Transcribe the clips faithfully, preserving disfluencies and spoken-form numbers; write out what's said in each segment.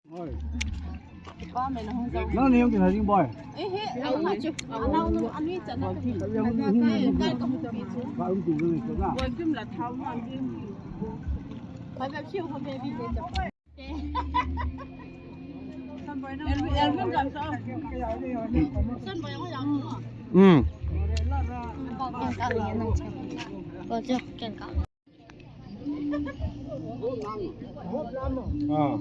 Nang ni hung tin ha jing boy. Eh, he, a um chu. A nau nu, a nui chan na. Ka um tin ni chu na. Boy kim la thau ma jing. Pai ba chiu ko baby le cha. Elvin, Elvin kan sa. Hmm. Ko chu ken ka. Ah.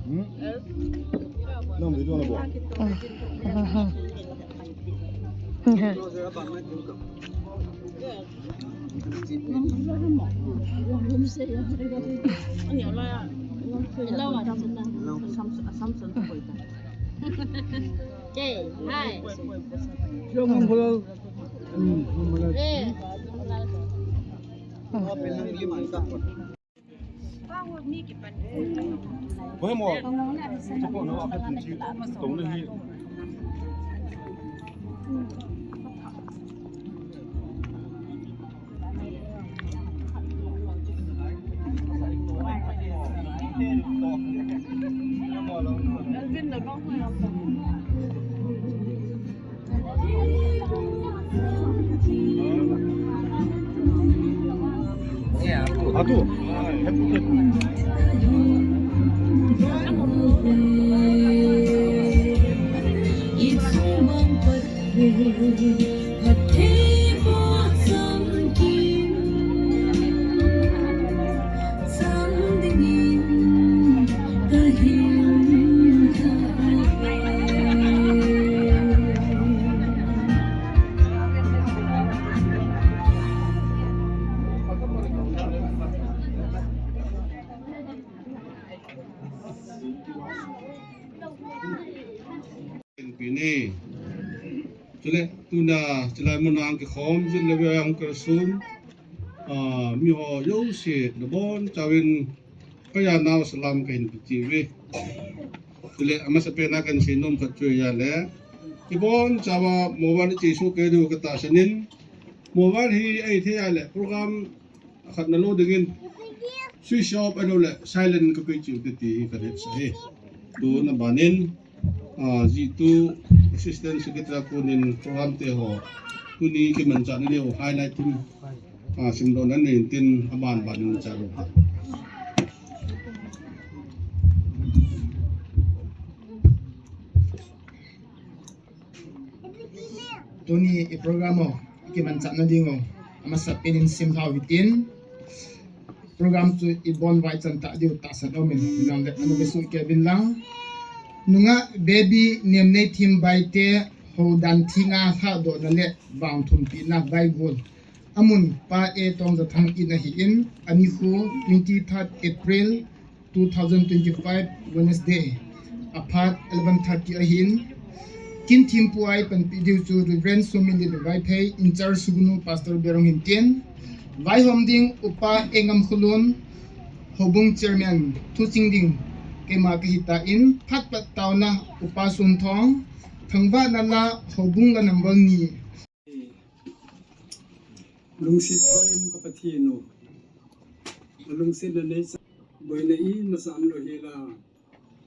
Hmm? Nang video na bo. Okay, hi. Pi ni. Chule, tuna, chulai mun a kikhom, chule ve ang kersun. Ah, mi ho jouse, nabon chauvin, kaya nau salam kahin pe uve. Chule, amasapen a kahin seinom khat chu ahile. Ibon chauva, mobile iche soh kei diu katahsan in. Mobile hi eithei a le, program khat na lo dingin switch off ahilou le silent ka koi chiu te ti hi ka hetsah e. Tuna ban in, ah, jitu assistant secretary a kon in program te ho tuni kimanchah na neo highlight thim, ah, simdoh na nei in tin aban ban in cha lo. Tuni i program ho, i kimanchah na ding ho, amasapen in sim lhau hitin. Program chu i bon vai chan tah diu tahsan um in, nang le anu be su ke bin lang. Nungah baby nem nei thim bai te, ho dan thing a lhadoh na le vang thum pi na vai gol. Amun Pa A Tongjathang in ahi in, ani khu twenty-third April, two thousand twenty-five Wednesday, aphat eleven thirty ahin. Kin thempu a i panpi diu chu Reverend Somilen Vaiphei, in charge Sugnu Pastor Berong hintin. Vaihom ding Upa Engam Khulun, Houbung Chairman, thuching ding keima kahi tan, phat pat taona Upa Sunthong, thangvahna la Houbung la number ni. Lungset thim ka Pathen u. Lungsetna neisa boina imasa umlou hela.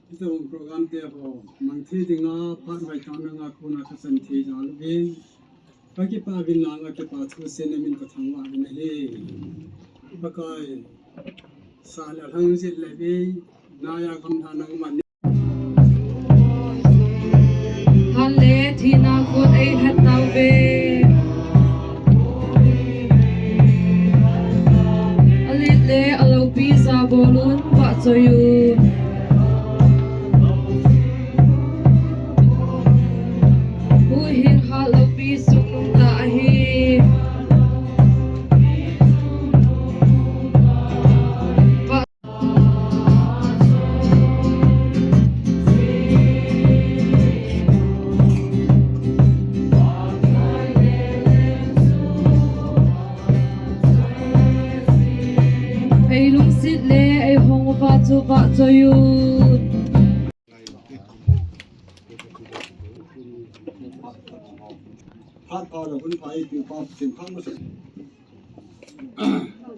Hitabang program te ho mang thei dinga phat vai taona nga kona ka chan thei jal uvin. Ka kipah uvin lang a kipa thu seiyin na min ka thangvah uvin ahi. Pakai, sa le lhang jit le ve, naya kam tha nang man. Han le thina kon ei lhat tauve. Alet le alopi sa bolun vahchoi un. Huhhing hat lopi sungnung tah ahi. Ei lungset le ei hong uva chu vahchoi un. Phat pha le hun pha i pi pa chin pha ma se.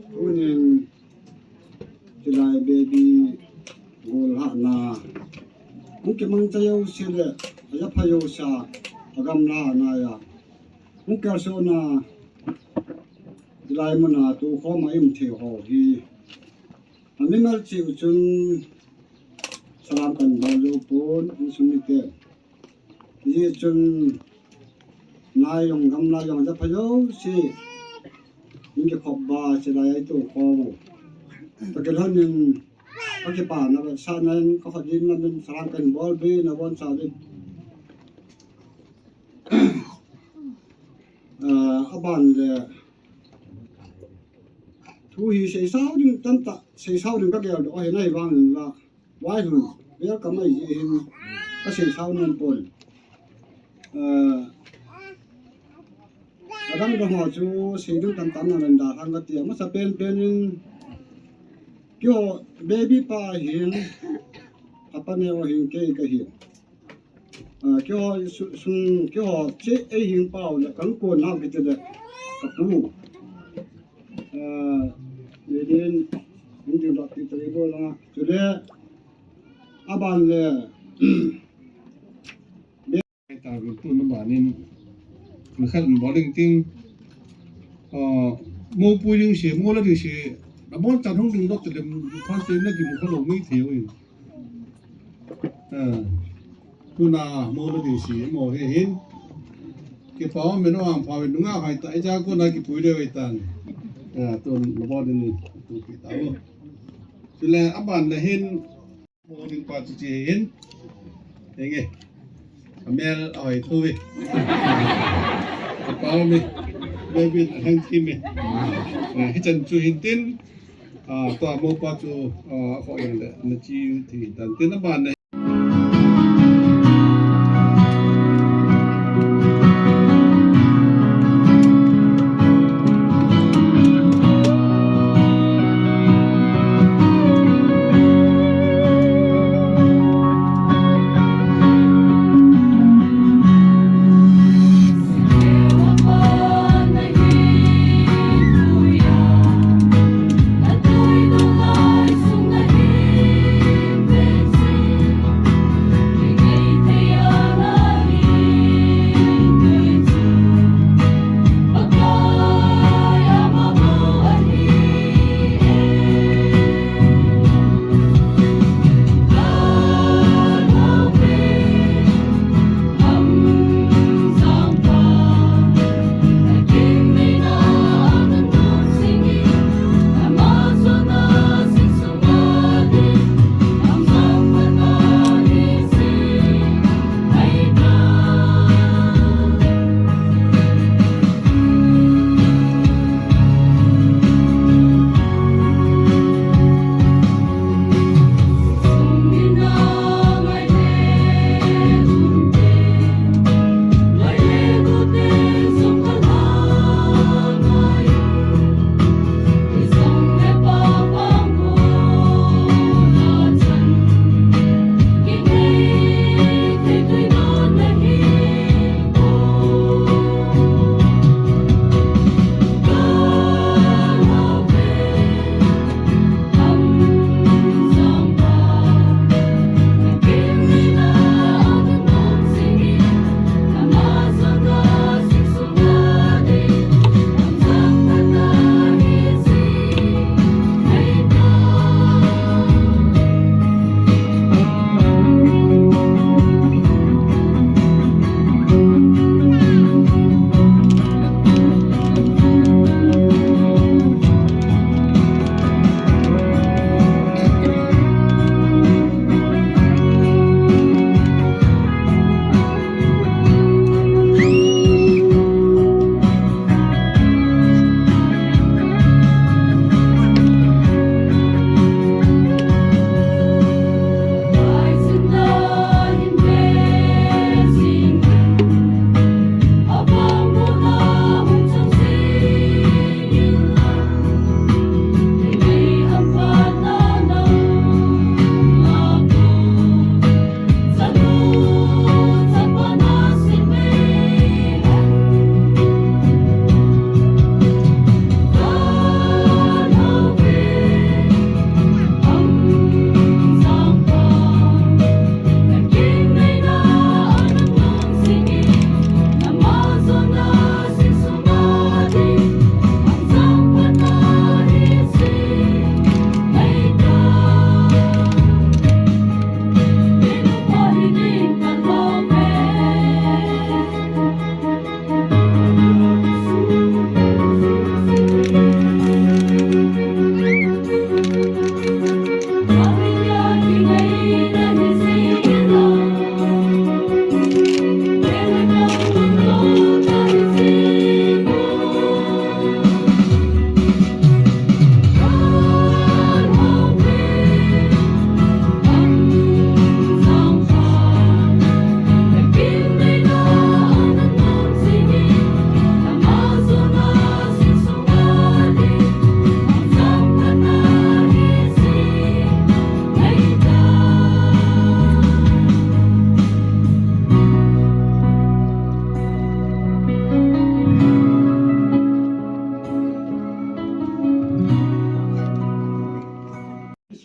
Tunin Chulai baby gol hahna. Hung kimang cha jouse le, aja pha jouse a, agamla na a. Hung kalson a, chulai mun a tukhom a um thei ho hi. Amimal cheh u chun salam kahin bol jou pon, insung mite. Hijeh chun, nai jong gamla jong aja pha jouse, in kikhop uva, chulai a itukhom u. Takilhon in, kakipana vetsahna in, kakhut jin na min salam kahin bol be, nabonchauvin. Ah, aban le, thu hi seisao ding tamtah, seisao ding kageldoh ahi, ahivangin la, vaihom, welcome ahi jeh hin, kaseisao nom pon. Ah, adang dang ho chu seiding tamtah nahin dalhang kati, amasapen pen in, keiho baby pa hin, apa neo hin kei kahin. Ah, keiho su-, sung, keiho cheh eihing pau le, kahin kon nau kiti le, kapu. Ah, le din, hin ding dot ti tari bol langa. Chule, aban le, ta bil tu na banin, mi khat bol ding ting, ah, mopo ding se, mo la ding se, nabonchauvin hung ding dot ti le, phan te na kimu kha lou mi thei uvin. Ah, tuna mo la ding se, mo he hin. Kipa umin, navangpha uvin, nungah hoi ta, ija kona kipui le uvin tan. Ah, tun nabon ding tu kita u. Chule aban le hin, mo ding pa chu che hin. Henge. Amel ahoi thou ve. Kipa umin. Baby ahang kim e. Ah, hichan chu hin tin. Ah, tua mopa chu, ah, akhoh jeng le, nache thei tan tin aban le.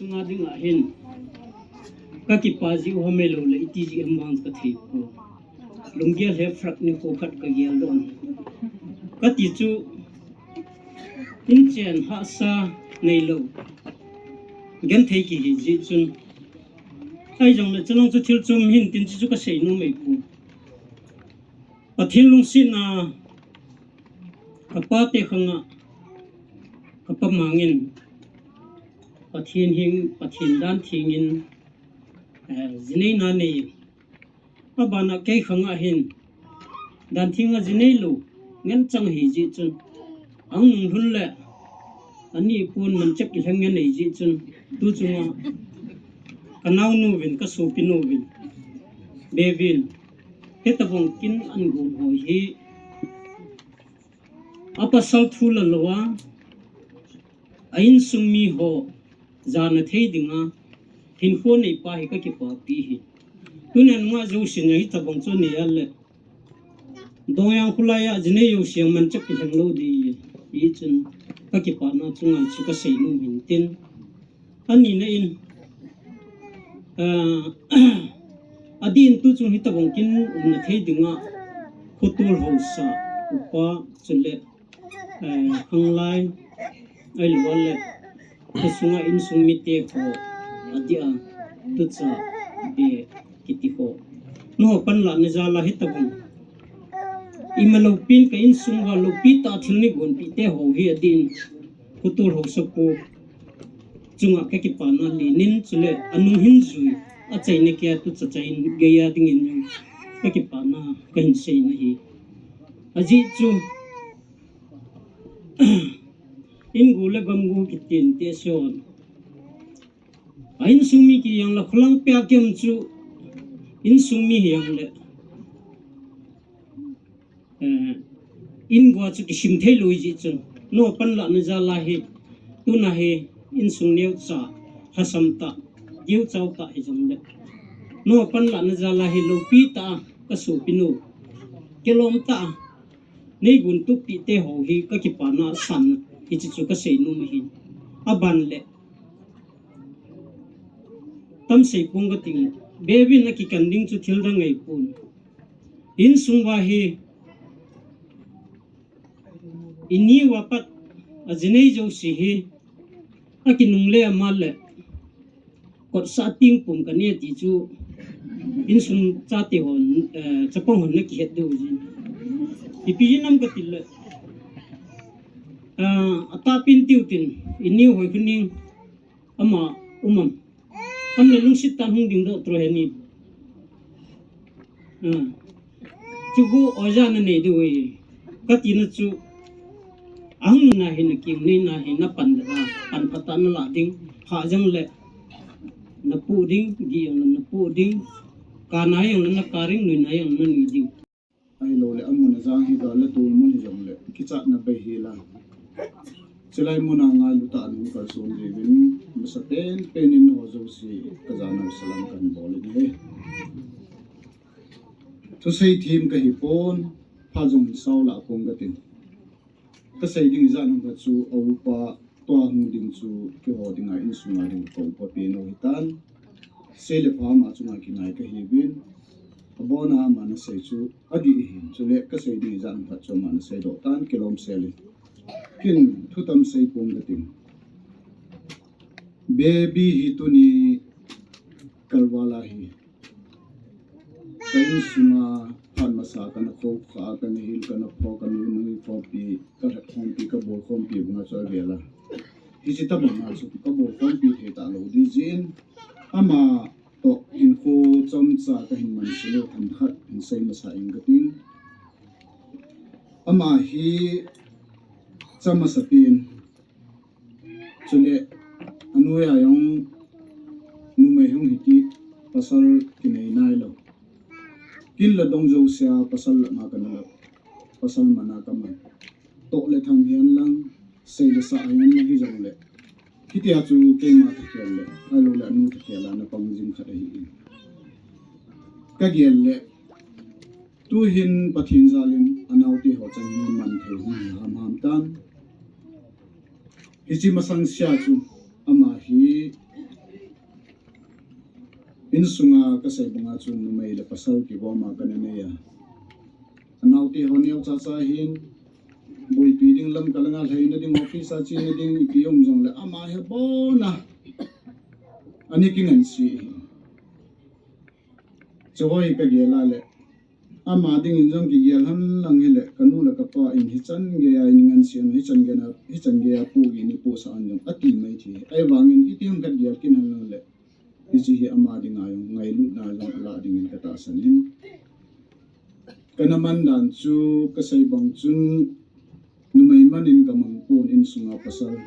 Nga ding ahin, ka kipa ji u ham lou le, iti ji ham vang ka thei poi. Lunggel he frak ni ko khat ka gel don. Ka ti chu, in chen hahsa nei lou. Genthei kihi ji chun. Ahi jong le, chulong chu thil chom hin tin chu ka sei nom mei poi. Pathen lungsetna, ka pate khang a, ka pa mangin, Pathen hing, Pathen dan thengin, eh, jinei na nei. Abana kei khang a hin, dan theng a jinei lou, ngen chang hi ji chun. Ang nung lhun le, ani pun man chek kilheng ngen nei ji chun, tu chunga, ka naunu vin, ka sopi nu vin, Bevin, hitabang kin an gom ho hi, a pasal thu la lou a, a insung mi ho, jana thei dinga, hinkho nei pa hi ka kipapi hi. Tunin nga jousen hitabang chu nei a le, Dongyang khulai a jinei jousen man chek kilheng lou di, i chun ka kipana chunga chu ka sei nom hin tin. Ani na in, ah, adin tu chung hitabang kin umna thei dinga, khotol hausa, upa, chule, eh, khanglai, ahilou le, khasunga insung mite ho, adia, tucha, be, kiti ho. Nangho panlahna jal a hitabang. Ima loupin ka insung a loupi tah thil nei gonpi te ho hi adin. Khotol hausa pu. Chunga ka kipana lenin chule anung hin jui. Achaina kia tucha chain geiya dingin jong. Ka kipana ka hin seina hi. Ajeh chu. In gu le gam gu kitin te son. A insung mi kiti jong le kholang pia kem chu insung mi hi jong le, eh, in gua chu kisim thei lou ji chun. Nangho panlahna jal a hi, tuna hi insung neocha, lhasam tah, kiu chau tah hi jong le. Nangho panlahna jal a hi loupi tah, ka sopi nu. Kilom tah, nei gon tupi te ho hi ka kipana san, hiche chu ka sei nom ahi. Aban le. Tam sei pong ka ting, Bevin a kikan ding chu thil dang ngai pon. Insung va hi, ini va pat, ajinei jouse hi, akinung le ama le, kot sa ting pum ka ne ti chu, insung chate hon, eh, chapang hon na kihet diu ji. Ipi ji nam ka ti le, eh, atapin tiu tin, ini hoi khuning, Ama, umam. Am le lungset tah in hung dingdoh tro heni. Ah. Chugu oja na nei diu e. Ka tina chu. Ahung na hi na king nei na hi na pan da. Pan phat a na la ding. Pha jong le. Na pu ding, gi jong le na pu ding. Ka na jong le na ka ding, nui na jong le na nui ding. Ahilou le, amun ajang hi gal le tol mun hi jong le, kichatna bei hi la. Chulai mun a ngailu tah a nung kalson jiuvin, masa pen pen in ho jouse, ka jana u salam kan bol in ahi. Thusei them ka hi pon, pha jong sao la pong ka tin. Ka sei ding ijat ham khat chu a upa tua hung ding chu keiho dinga insunga ding ka upa pen u hitan. Sei le pha ama chunga kingai ka hiuvin. Abona ama na sei chu adih ahin. Chule ka sei ding ijat ham khat chu ama na seidoh tan kilom sel in. Kin thu tam sei pong ka tin. Baby hi tuni kalval a hi. Ka insunga phat masa kana khoukhah, kana hil, kana pho, kana nui khompi, ka lhep khompi, ka bol khompi banga chu avel a. Hiche tabang a chu ka bol khompi thei talou ding jin. Ama toh hinkho chomcha ka hin man sah lou themkhat hin sei masa ing ka tin. Ama hi cha masa pen. Chule, anoi a jong numei hung hiti pasal kinei nailou. Kin la dong jousea pasal lama kana la, pasal mana kaman. Toh le thang hihen lang, sei le sah hihen lang hijongle. Hitia chu keima thakhel le, ahilou le anu thakhel a na pang jing khat ahi. Ka gel le, tuhin Pathen jalin anaote ho chang hi man thei hung hi hamham tan. Hiche masang sea chu ama hi Insunga kasei banga chu numei le pasal kigoma kana nei a. Anaote ho neocha cha hin, boipi ding lamkai langa lhaina ding, office a chena ding, ipi um jongle ama hi abona ana kingansei hi. Chuho hi kagel a le, ama dingin jong kigel henlang hile, kanu le kapa in hichan geiya in ngansei, hichan geiya, hichan geiya pu gei ni pu sa an jong ati mai thei. Ahivangin itiham khat gel kit henlang le, hiche hi ama dinga jong ngailutna jong alah dingin katahsan in. Kana man dan chu kasei bang chun numei manin kamang pon, insunga pasal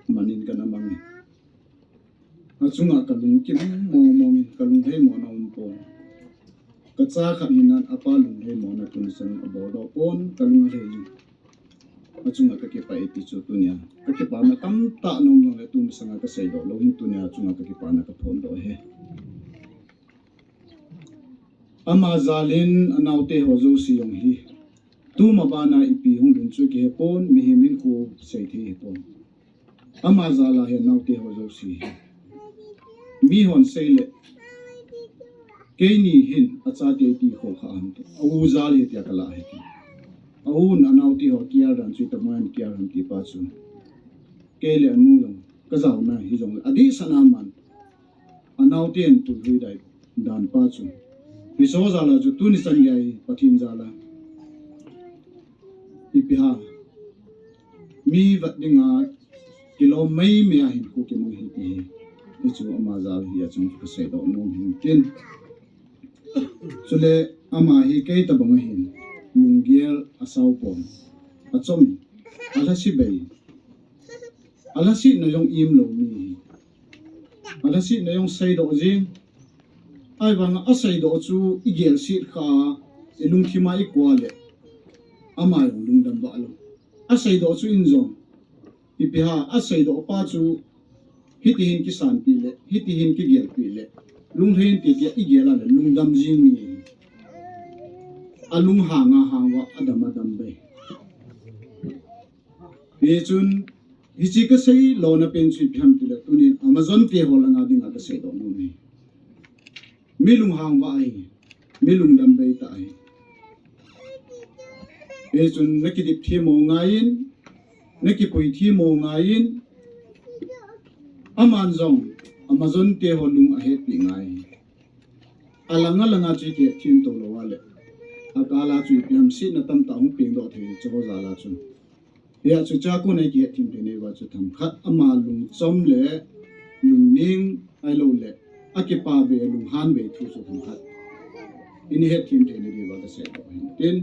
manin kana mang e. Achunga kalungkim mong mong in, kalunglhaimona um pon. Kacha khat hinan apa lunglhaimona tuni chan abol doh pon, kalunglhai in. Achunga kakipah e ti chu tunia kakipana tamtah nom jongle tumasanga kaseidoh lou hin, tunia achunga kakipana kaphondoh e. Ama jal in anaote ho jouse jong hi, tuma bana ipi hung lhun chu kihepon, mihem in khu seithei hipon. Ama jal a hi anaote ho jouse hi, mihon seile, keini hin achate ti khokha ahin, a u jal hi tia kalah ahi. A un anaote ho care dan chu itobang in care ham ti pa chu, kei le anu jong kajaona hijongle adehset a aman anaoten puihui dai dan pa chu, hiche jal a chu tuni chan geiya Pathen jal a ipi ham, mi vet dinga kilom meimei a hinkho kimang hi ti hi, hichu ama jal hi achung kaseidoh nom hin tin. Chule ama hi kei tobang ahin, lunggel asao pon, achom, alhase bei, alhasetna jong im lou mi hi, alhasetna jong seidoh jing. Ahivanga aseidoh chu igelset kha, ilungthima ikoi le, ama jong lungdam vah lou. Aseidoh chu in jong, ipi ham, aseidoh pa chu hitihin kisanpeh le, hitihin kigelpeh le, lunglhai inte tia igel a le lungdam jing mi hi, alunghang a hang uva adam adam bei. Hichun, hiche kasei lona pen chu ipi ham tile, tunin Amazon te ho langa dinga kaseidoh nom e. Mi lunghang uva ahi, mi lungdam bei tah ahi. Hichun nakidip themmo ngaiyin, nakipui themmo ngaiyin, aman jong Amazon te ho lung ahetpeh ngai. Alang alanga chu kihetthem to louva le, akal a chu ipi ham setna tamtah hung pengdoh thei, chuho jal a chu. Hia chu chakun a ikihetthem thei nauva chu themkhat ama lungchom le lungning ahiloule akipa bei, alunghan bei thu chu themkhat ini hetthem thei nadiuva kaseidoh ahin tin.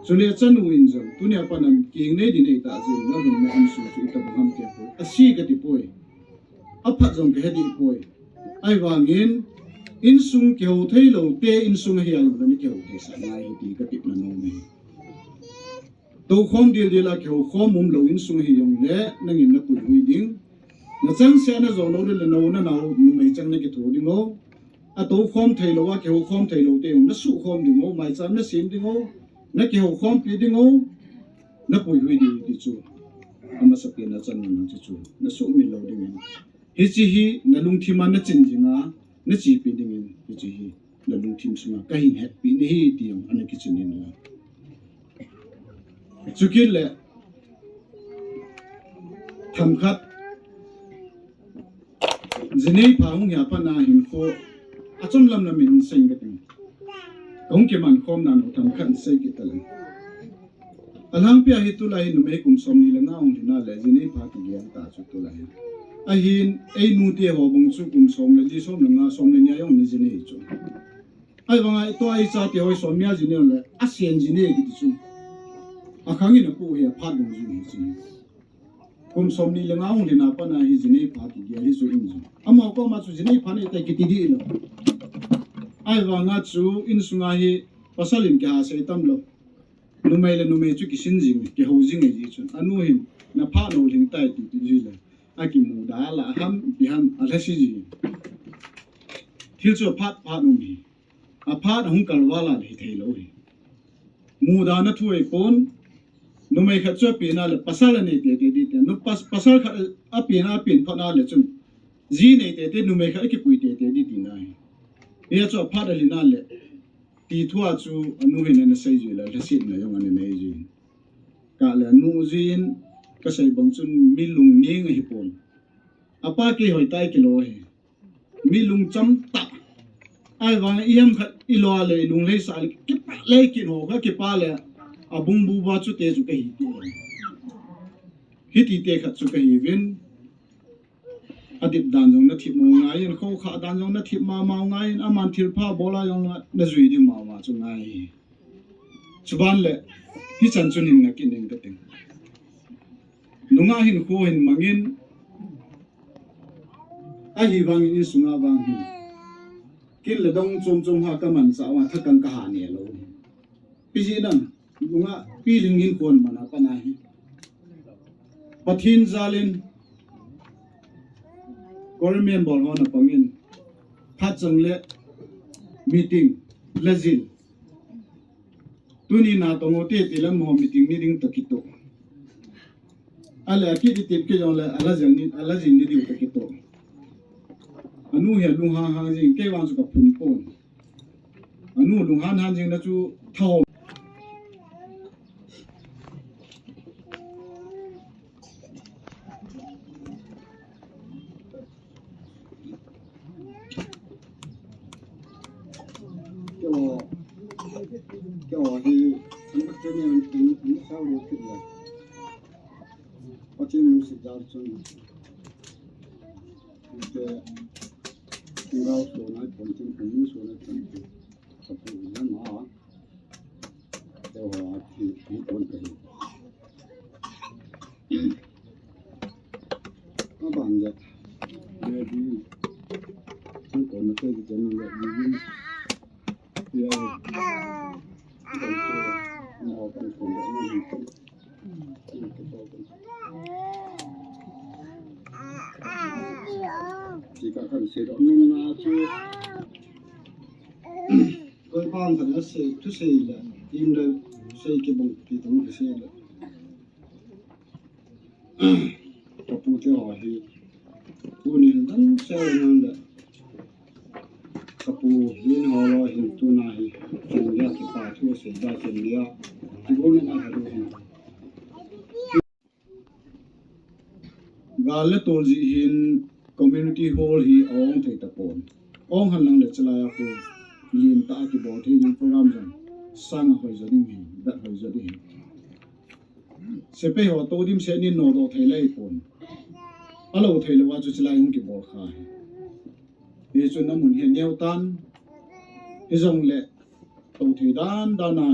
Chule chanu in jong tunia pat a keng nei di neitah jeh in nalung na insung chu itobang ham tipoi, ase katipoi. Aphat jong kahe dehpoi. Ahivangin insung kihou theilou te insung ahi a jong le nakihou theisah ngai hi ti katepna nom e. Toukhom dildil a kihoukhom umlou insung ahi jongle nangin napuihui ding. Nachangseh a najou lou le, le nou nanao numei chang nakitho ding o. Atoukhom theilouva kihoukhom theilou te jong nasuhkhom ding o, maicham nasem ding o, nakihoukhompi ding o, napuihui ding ti chu amasapen a chanu in hiche chu nasuhmil lou dingin, hiche hi nalungthim a nachin jinga nachepi dingin, hiche hi nalungthim sunga kahin hetpeh nahi ti jong ana kichen in la. Chukit le themkhat, jinei pha hung hia pat a hinkho achom lam lam in seiyin kating. Kahung kimankhomna nou themkhat sei kit tale. Alhangpia hi tulai hi numei kum somni le nga hung lhin a le jinei pha kigel ta chu tulai hi. Ahin, einu te ho bang chu kum som le li, som le nga, som le ni a jong ana jinei chu. Ahivanga itua ichate ho hi somni a jinei le asen jinei kiti chu, akhang in apu hi aphat ding jin hi chu. Kum somni le nga hung lhin a pat a hi jinei pha kigel hi chu in jong, amaho koma chu jinei pha nei tai kiti dih lou. Ahivanga chu insunga hi pasal in kiha sei tam lou. Numei le numei chu kisin jing, kihou jing ahi chun, anu hin naphat nou lhing tai ti ti jile, akimuda lah ham ipi ham alhase ji. Thil chu aphat phat um hi, aphat ahung kal val a le hitheilou hi. Mudana thu ahipon. Numei khat chu apen a le pasal anei tete ding te, nu pas-, pasal khat apen a, apen phat a le chun Ji nei tete, numei khat kipui tete di tina ahi. Hia chu aphat a lina le, ti thua chu anu hin ana sei ji le, lhasetna jong ana nei ji. Ka le anu jin, ka sei bang chun mi lungning ahi pon. Apa kei hoi tai kilo hi. Mi lungcham tah. Ahivang iham khat ilo le, ilung lei sa le, kipa le, kin ho kha kipa le, abung bu ba chu te chu ka hi ti. Hiti te khat chu ka hi vin. Adip dan jong na thip mo ngai in, khokha dan jong na thip mama ngai in, aman thil pha bola jong na, na jui di mama chu ngai. Chuban le, hichan chun hin na kin in ka ting. Nunga hin khu hin mangin, ahivangin insunga vang hin. Kin le dong chom chom ha ka man sa wa tha kang ka ha ne lo. Pi ji nam, nunga pi ling hin kon mana pa na hi. Pathin jalin, Korean member ho na pangin, phat chang le, meeting, le jil. Tuni na tong o te ti lam ho meeting ni ding ta kito. Ale akit i tip ke jong le, ala jang ni, ala jing ni diu ta kito. Anu hi anu hang hang jing, kei vang chu ka phun pon. Anu lunghan han jing na chu thao. Keo, keo hi, an ka tene an, an, an sao lo kit la. Pathen music dar chun. Te, ngau so na pon tin, an so na pon tin. Ka pu na ma. Te ho a thi, thi pon ka hi. Aban ja. Maybe. An ko na te ki jan le ni. Ya. Kan ko. Na kan ko na ni. Ti ka kan se do. Ni na chu. Koi pang kan se, tu se la. Im la se ki bong ki tong ki se la. Ka pu te ho hi, tunin dang sel nan da. Ka pu hin ho lo hin tuna hi, kin ya ki pa thu se da kin ya. Ki bu ni na ka du hin. Gal le tol ji hin community hall hi ong thei ta pon. Ong han lang le chalai a khu, lim ta ki bol thei ding program jong. Sang a hoi jo ding hi, dat hoi jo ding hi. Sepai ho to dim se nin no do thei lai pon. Alo thei lo wa chu chilai hung kibol kha hi. Hi chu na mun hi neo tan. Hi jong le to thei dan dan a.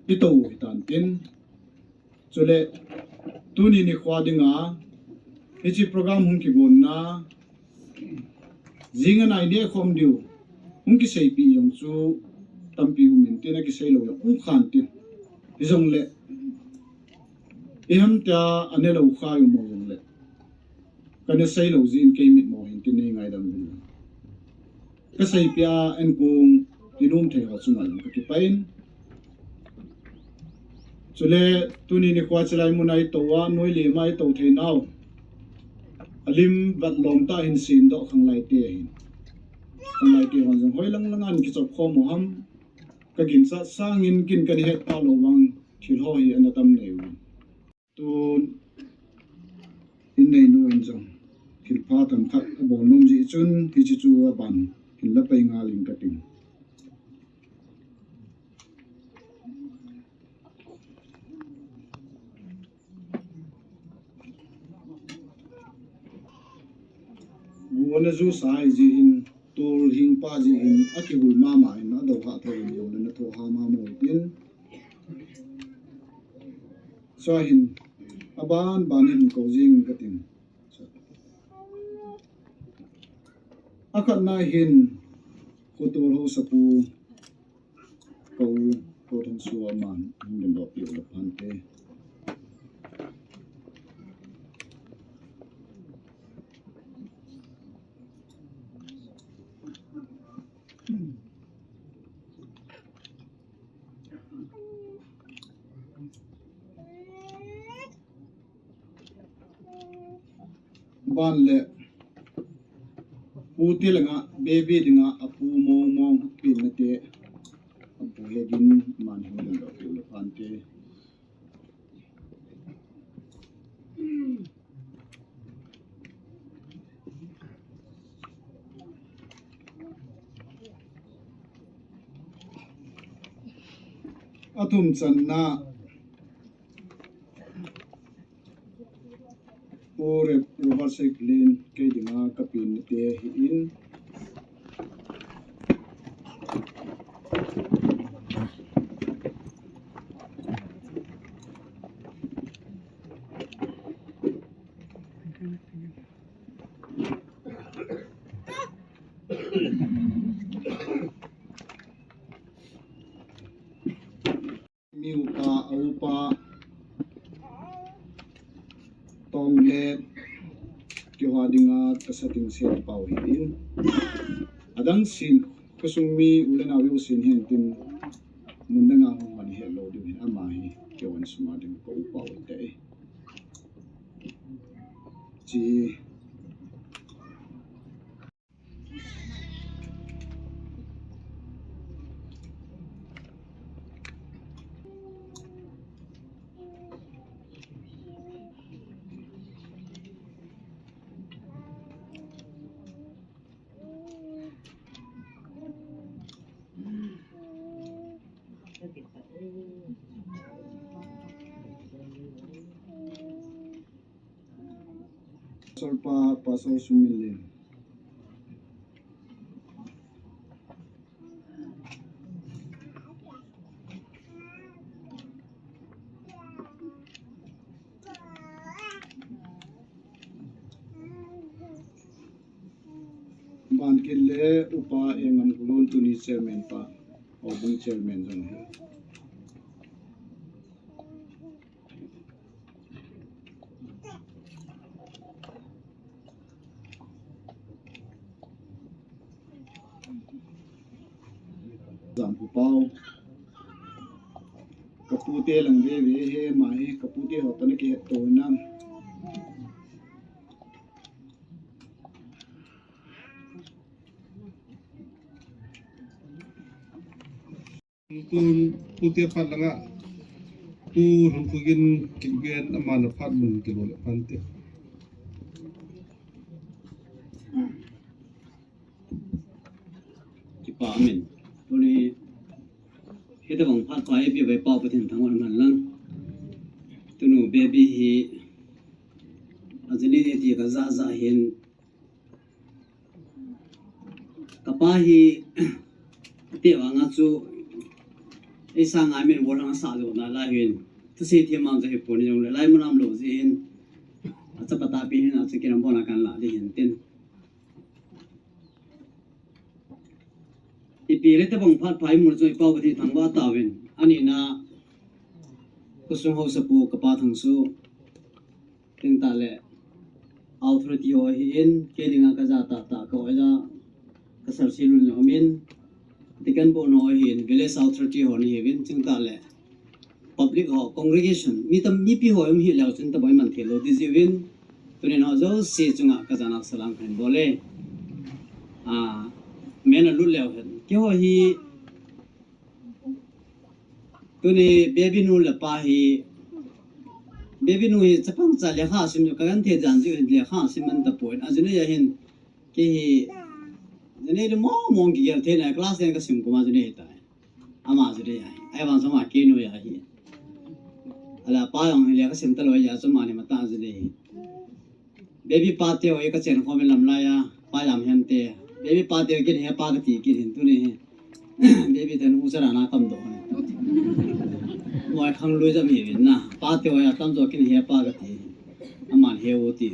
I to hi tan tin. Chule tuni ni khua dinga. Hi chi program hung kibol na. Jing a nai ne khom diu. Hung kiseipi jong chu tampi um in tin a kisei lo jong um khan tin. Hi jong le. I ham tia a ne lo kha jong mo jong le. Ka ne sei lo jin kei mit mo hin tin nei ngaidam vin. Ka seipia en kung i num thei ho chunga jong ka kipain. Chule tuni ni khua chilai mun a i to a, noi le ma i to thei nau. A lim vat lom ta hin sin doh khang lai te hin. Khang lai te hon jong hoi lang lang an kichop khom mo ham. Ka ginchat sangin kin ka ni het pa lo vang thil ho hi ana tam nei u. Tun in nei nu in jong thil pha tam khat a bol nom ji chun hi chi chu a ban hin la pai ngal in ka ting. Gu ana ju sai ji in, tul hing pa ji in, a kihul mama in, a do ha thei in, jong le na tho ha ma mo tin. Chua hin, a ban ban in ko jing ka tin. A khat na hin, ko tul ho sapu, Ko, ko thong sua man, hung den do piu le phan te. Ban le, Pute langa baby dinga apu mong mong pin nate. Apu he din man ho din lo pin lo pante. Athum channa. Pu Rev Robert Seikulin kei dinga kapin nate hi in. Mi upa, a upa, tong le, kihua dinga kasa ting se pau hi in. Adang sin, khosung mi u le nau u sin hen tin, mun danga hung hon het lo diu hin ama hi, kihua suma ding ka upa u te. Chi. Pastor pa, Pastor Sumilin. Ban kit le upa Engam Kulon tuni chairman pa, houbung chairman jong hi. Jam pu pau. Kapute lang ve ve he ma he, kapute ho tana kihet to na. Tun pute phat langa tu Lhungkhugin Kipgen amana phat mun kilo le phante. Kipa amen. Tuni hitobang phat pha ipi vai pau Pathen thangvah man lang. Tunu baby hi ajini ti ka ja ja hin. Kapa hi, ate vanga chu, eisa ngai min bol hang sa lo na lai hin. Thusei thiem mang ja hi pon jong le lai mun am lo ji hin. Achapa tapi hin, acha kinam bon a kan la di hin tin. Ipi le tabang phat phai mun chu ipau ka thi thangvah tauvin. Ani na, khosung haosapu kapa Thangsu. Tin tale, authority ho hi in, kei dinga ka ja ta ta ka oja, ka sar si lun lo min, deacon bo no hi in, village authority ho ni hi in, tin tale, public ho, congregation, mi tam, mipi ho um hi leo chin ta boi man thei lo, ti ji in, tunin ho jo si chunga ka jana salam khen bole. Ah, men a lut leo hen. Kei ho hi, Tuni baby nu le pa hi, baby nu hi chapang cha lekha sim ju ka kan the jan ju hin lekha sim man ta poi. Ajuni ya hin, kei hi, juni le mo mo ki gel the na class ten ka sim kuma juni hi ta. Ama juni ya hi. Ai bang sama kei nu ya hi. Ala pa jong hi lekha sim ta lo ya chuma ni ma ta juni hi. Baby pa te ho ka chen khom lam lai a, pa jam hem te. Baby pa te ho kin he pa ka ti kin hin tuni hi. Baby ten u chara na kam do ne. Moi khang lui jam hi vin na. Pa te ho ya tam jo kin he pa ka ti. Aman he u ti.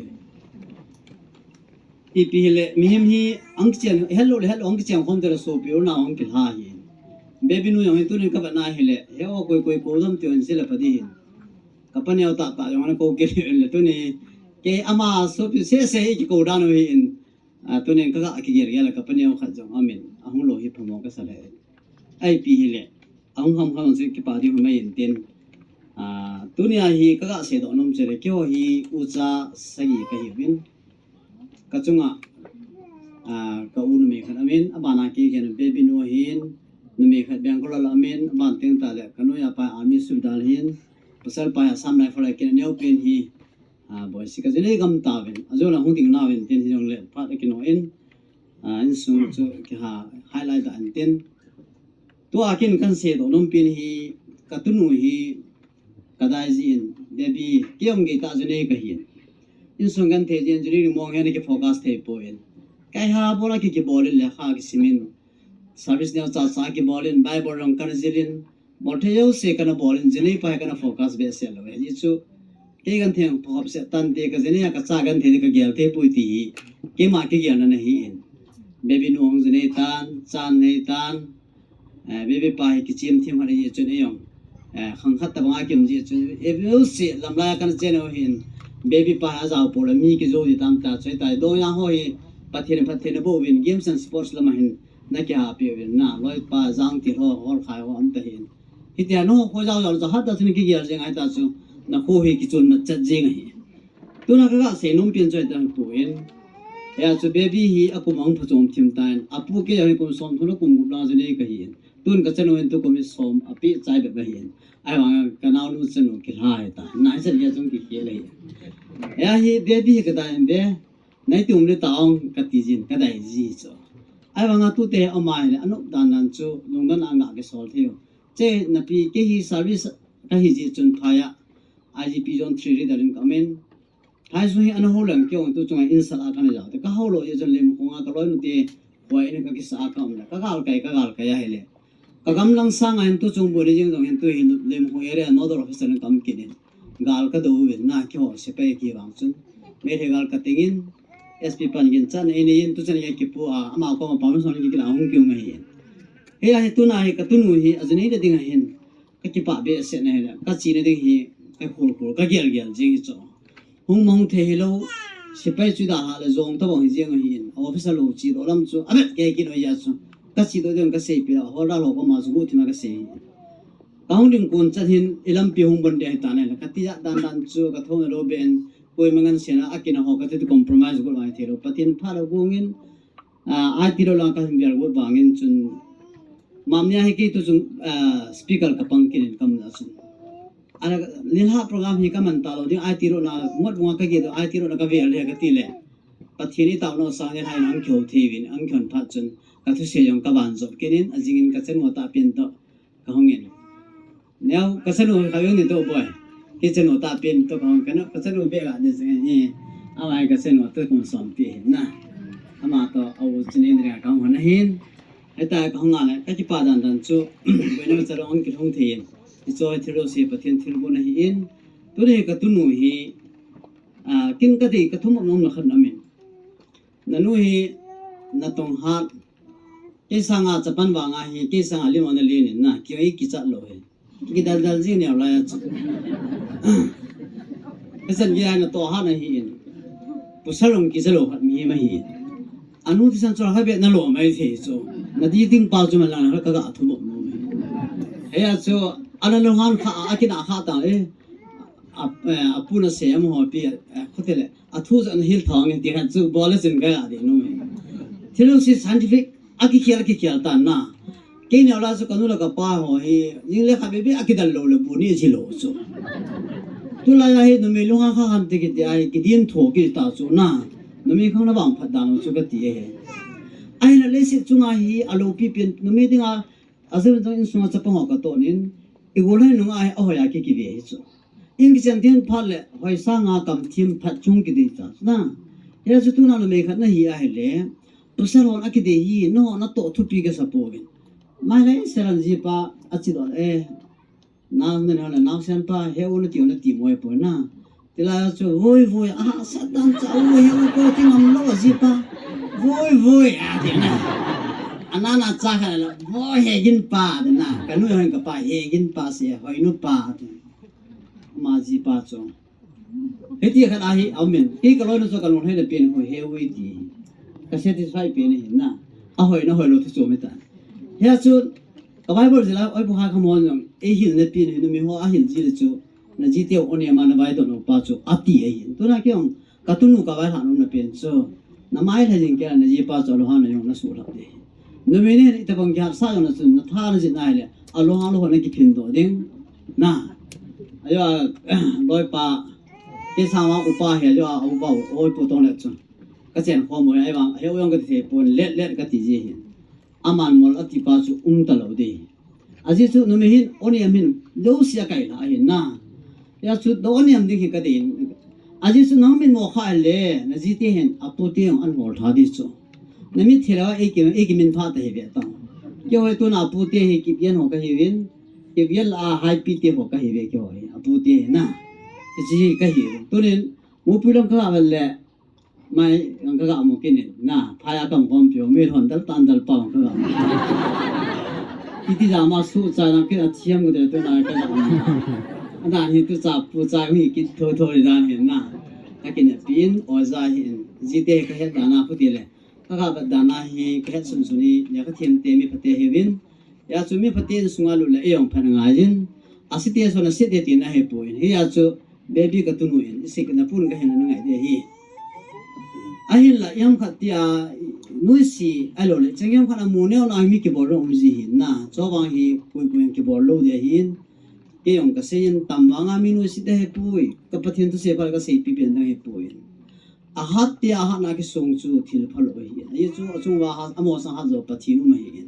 Ipi hi le, mihem hi ang chen, hello le hello ang chen khom te le so pi u na ang ki ha hi. Baby nu jong hi tuni ka ba na hi le, he o koi koi ko jam ti on se le pa di hin. Ka pa neo ta ta jong na ko ke le tuni. Ke ama so pi se se ki ko dan u hi in. A, tunin ka ga kigel gel a ka pa neo khat jong amin, ahung lo hi phamo ka sa le. Ipi hi le, ahung ham ham chu kipa di hu mai in tin. A, tunia hi ka ga sei doh nom che le, kei ho hi ucha sagi ka hi vin. Ka chunga, Ah, ka u numei khat amin, abana kei khen baby nu ahin, numei khat Bangalore la amin, aban teng tale, ka nu ya pa army subidal ahin, pasal pa ya Assam Rifle a kin aneo pen hi, ah, boi si ka jin ei gam ta ven, ajo la hung ding na ven tin hi jong le, phat a kino in, ah, insung chu ki ha, highlight da an tin. Tua kin kan se do nom pen hi, ka tunu hi, ka dai jin, baby, kei om gei ta jin ei ka hin. Insung kan thei jin, jin ei mong hen ki focus thei poi. Kai ha bol a ki ki bol in le ha ki simin. Service neo cha cha ki bol in, Bible rong kan jil in, bol thei yo se kan bol in, jin ei pa kan focus be se lo. Ji chu, kei kan theng phop se tan te ka jin ei ka cha kan thei ka gel thei poi ti hi. Kei ma ki gel na na hi in. Baby nu hong jin ei tan, chan nei tan. Eh, baby pa hi kichim thim khat ahi chun ei jong. Eh, khang khat tabang a kim ji chun. Eh, baby si lam lai kan chen o hin. Baby pa a jao po la mi ki jo di tam ta choi tai. Dong ya ho hi. Pathian, Pathian bo win games and sports lama hin. Na ki ha pi win na. Loi pa jang ti ho hol khai ho am ta hin. Hi ti no ko jao jao cha hat ta chun ki gel jing ai ta chu. Na ko hi ki chun ma chat jing hi. Tuna ka ga se num pian choi ta pu in. Ya chu baby hi a kum ang pha chom thim ta in. A pu ke ya hi kum som thum la kum gup la chu nei ka hi in. Tun ka chanu in tu kum i som a pi chai be ba hi in. Ai wang ka nau nu chanu ki lai ta. Nai chan ya chung ki ke le hi. Ya hi baby hi ka dai in be. Nai ti um le ta ong ka ti jin ka dai ji chu. Ai wang a tu te a mai le anu dan dan chu lung dan a nga ke sol theu. Che na pi ke hi service ka hi ji chun pha ya. I G P zone three ri da rin ka men. Thai su hi ana ho lang keu tu chunga insal a kana jao te. Ka ho lo ye chun lem khonga ka loi nu te. Hoi ni ka kisa a ka um le. Ka gal kai, ka gal kai a hi le. Ka gam lang sang a hin tu chung bu ni jing jong hin tu hi lem ho area nodal officer ni kam ki ni. Gal ka do u na ki ho se pe ki bang chun. Me the gal ka tingin. S P pan gin chan e ni in tu chan ye ki pu a. Ama ko ma pa ma son ki la hung ki u ngai hin. He a hi tu na hi ka tu nu hi a jini da ding a hin. Ka kipa be se na hi le. Ka chi na ding hi. Ka khul khul. Ka gel gel jing hi chu. Hung mong the hi lo. Sipai chu da ha le jong ta bang hi jing hi in. Officer lo chi do lam chu. A bet ke ki no ya chu. Ka chi do ding ka sei pi la. Hol da lo ko ma chu gu thi ma ka sei hi. Ka hung ding kun chat hin i lampi hung bon de hi ta na le. Ka ti ya dan dan chu ka thong lo ben. Koi ma ngan se na a kin a ho ka ti compromise gu mai the lo. Pathian pha lo gu ngin. Ah, ai ti lo lang ka hin biar gu bang in chun. Mam nia hi ke tu chung, ah, speaker ka pang kin in kam na chun. Ala, nilhah program hi ka man ta lo ding, I T road na, ngot bunga ka gei do, I T road na ka ve le ka ti le. Pathian i tao no sang nilhah in ang kyo thei vin, ang kyon phat chun, ka thusei jong ka ban jop kit in, a jing in ka chanu a tahpin to, ka hong in. Neo, ka chanu ka ve ni to boy. Ki chanu a tahpin to ka hong ka no, ka chanu be la ni jing in, ama ka chanu to kum som pi hin na. Ama to, a u chin in ria ka hong na hin. Heta ka hung a le, ka kipa dan dan chu, boina ka chalong ang kilhung thei in. I choi thil lo si Pathian thil bu na hi in. Tu ni ka tu nu hi, ah, kin ka ti ka thum nom na khat na min. Na nu hi, na tong hat. Kei sanga chapan vanga hi, kei sanga lim na lin in na, ki oi ki chat lo hi. Ki dal dal jing neo lai a chu. Ka chan ki ai na to hat na hi in. Pu sa long ki sa lo hat mi ma hi. Anu ti san chu ha be na lo mai thei chu. Na di ding pa chu ma lang ka ga thu mo mo. He ya chu ana lo han kha a kin a kha ta e. A, eh, a pu na se am ho pi, eh, khote le. A thu chu ana hil thong e ti han chu bol le chin ka ya di nu me. Thil si scientific a ki khial ki khial ta na. Kei neo la chu ka nu la ka pa ho hi, jing le kha be be a ki dal lo le bu ni ji lo chu. Tu la ya hi numei lung ha kha han te ki ti ai ki din tho ki ta chu na. Numei khang na bang phat dan chu ka ti e. Ai na le si chunga hi a lo pi pen numei dinga a jin jong in sunga chapang ho ka to nin. I go lai nunga ai a hoi a ki ki ve hi chu. In ki chen tin phat le hoi sanga kam thim phat chung ki dei ta chu na. He chu tu na numei khat na hi a hi le. Pasal hon a ki dei hi, no na to thupi ka sa po vin. Mai lai seran ji pa a chi don e. Nau na na nau sen pa he u na ti u na ti moi po na. Ti la chu voi voi a ha sa dan cha u he u ko ti ngam lo ji pa. Voi voi a ti na. Ana na cha kha la voi he gin pa ti na. Ka nu hon ka pa he gin pa se hoi nu pa ti. Ma ji pa chu. Hiti khat ahi, amen. Kei ka loi na chu ka lung hai na pen hoi he ui ti. Ka satisfy pen hi na. A hoi na hoi lo thu chu mi ta. He chu ka Bible jila oi bu ha ka mo jong. E hil na pen hi nu mi ho a hil ji le chu. Na ji te o ne ma na bai do no pa chu. A ti e hin. Tu na ke ong ka tu nu ka bai ha no na pen chu. Na mai lha jing kei a, na jipa chu alunghang na jong na suhlhap ding. Numei ni itobang kihat sa jong na chun, na tha na jih nai le, alunghang lou ho na kiphin doh ding. Na. Ajo, loipa, kei sanga upa hi, ajo, upa, oi pu tong le chu. Ka chen khom mo, ahivang, ahi u jong ka ti thei pon, let, let ka ti ji hi. Aman mol ati pa chu um talou ding. Ajeh chu numei hin, o nem hin, lou sia kai la ahin na. Hijeh chu, do nem ding hi ka dei. Ajeh chu nang min mo kha le, na jite hin, apute jong an hol tha ding chu. Na mit thei lou a, ei ki, ei ki min pha ta hi ve tong. Keiho hi tuna apute hi, Kipgen ho ka hi uvin, Kipgen la a Haipi te ho ka hi ve keiho hi, apute hi na. Hichi hi ka hi uvin. Tunin, Mupui lang ka ga vet le, mai, ang ka ga mu kit in, na, phai a kam khom piu, mi hon dal tan dal pau ka ga mu. Iti ja ma su cha na kit a thiam ko de tu na ka ga mu. Ana hi tu cha pu cha hi kit tho tho ri dan hin na. Ka kin pi in, o ja hin, jite ka het dan a pu ti le. Ka ga vet dan a hi, ka het sun sun hi, ya ka thiam te mi phate hi uvin. Hijeh chu mi phate in sunga lut le, ei jong phat ngai jin. Asite so na sit de ti na hi poi. Hijeh chu, baby ka tunu in, i sik na pun ka hin na ngai de hi. Ahin la, i ham khat ti a, nuisi, ahilou le, cheng i ham khat a mu neo na mi kibol lou um ji hin na, chuvang hi, pui pui kibol lou de hin. Kei jong ka sei in, tam vang a mi nuisi de hi poi, ka Pathen thusei phat ka seipi pen de hi poi. Ahat te ahat na kisong chu thil phalou ahi. Hijeh chu achung uva hat, amo sang hat jo Pathen um ahi.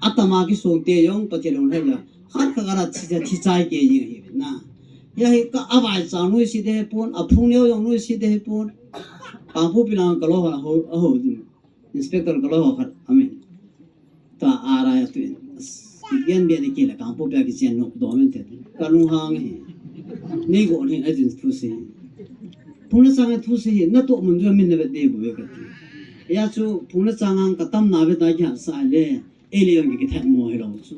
Atam a kisong te jong Pathen lung hei ja. Hat ka kara thi, thi chai kei jing ahi na. Hia hi ka avai chang nuisi de hi pon, aphung neo jong nuisi de hi pon. Kangpokpi lang ka loi ho, ho, ho, Inspector ka loi ho khat, amin. Ta ara ya tu in. As, Kipgen bia ni kila Kangpokpi a kichen nok do men te. Ka lunghang hi. Nei go ni a din thusei. Phung na chang thusei hi, na to mun jo min na vet de bu ve ka ti. Hijeh chu, phung na chang ang ka tam na ve ta ki hat sa le. Ei le jong ki, kithat mo hilou chu.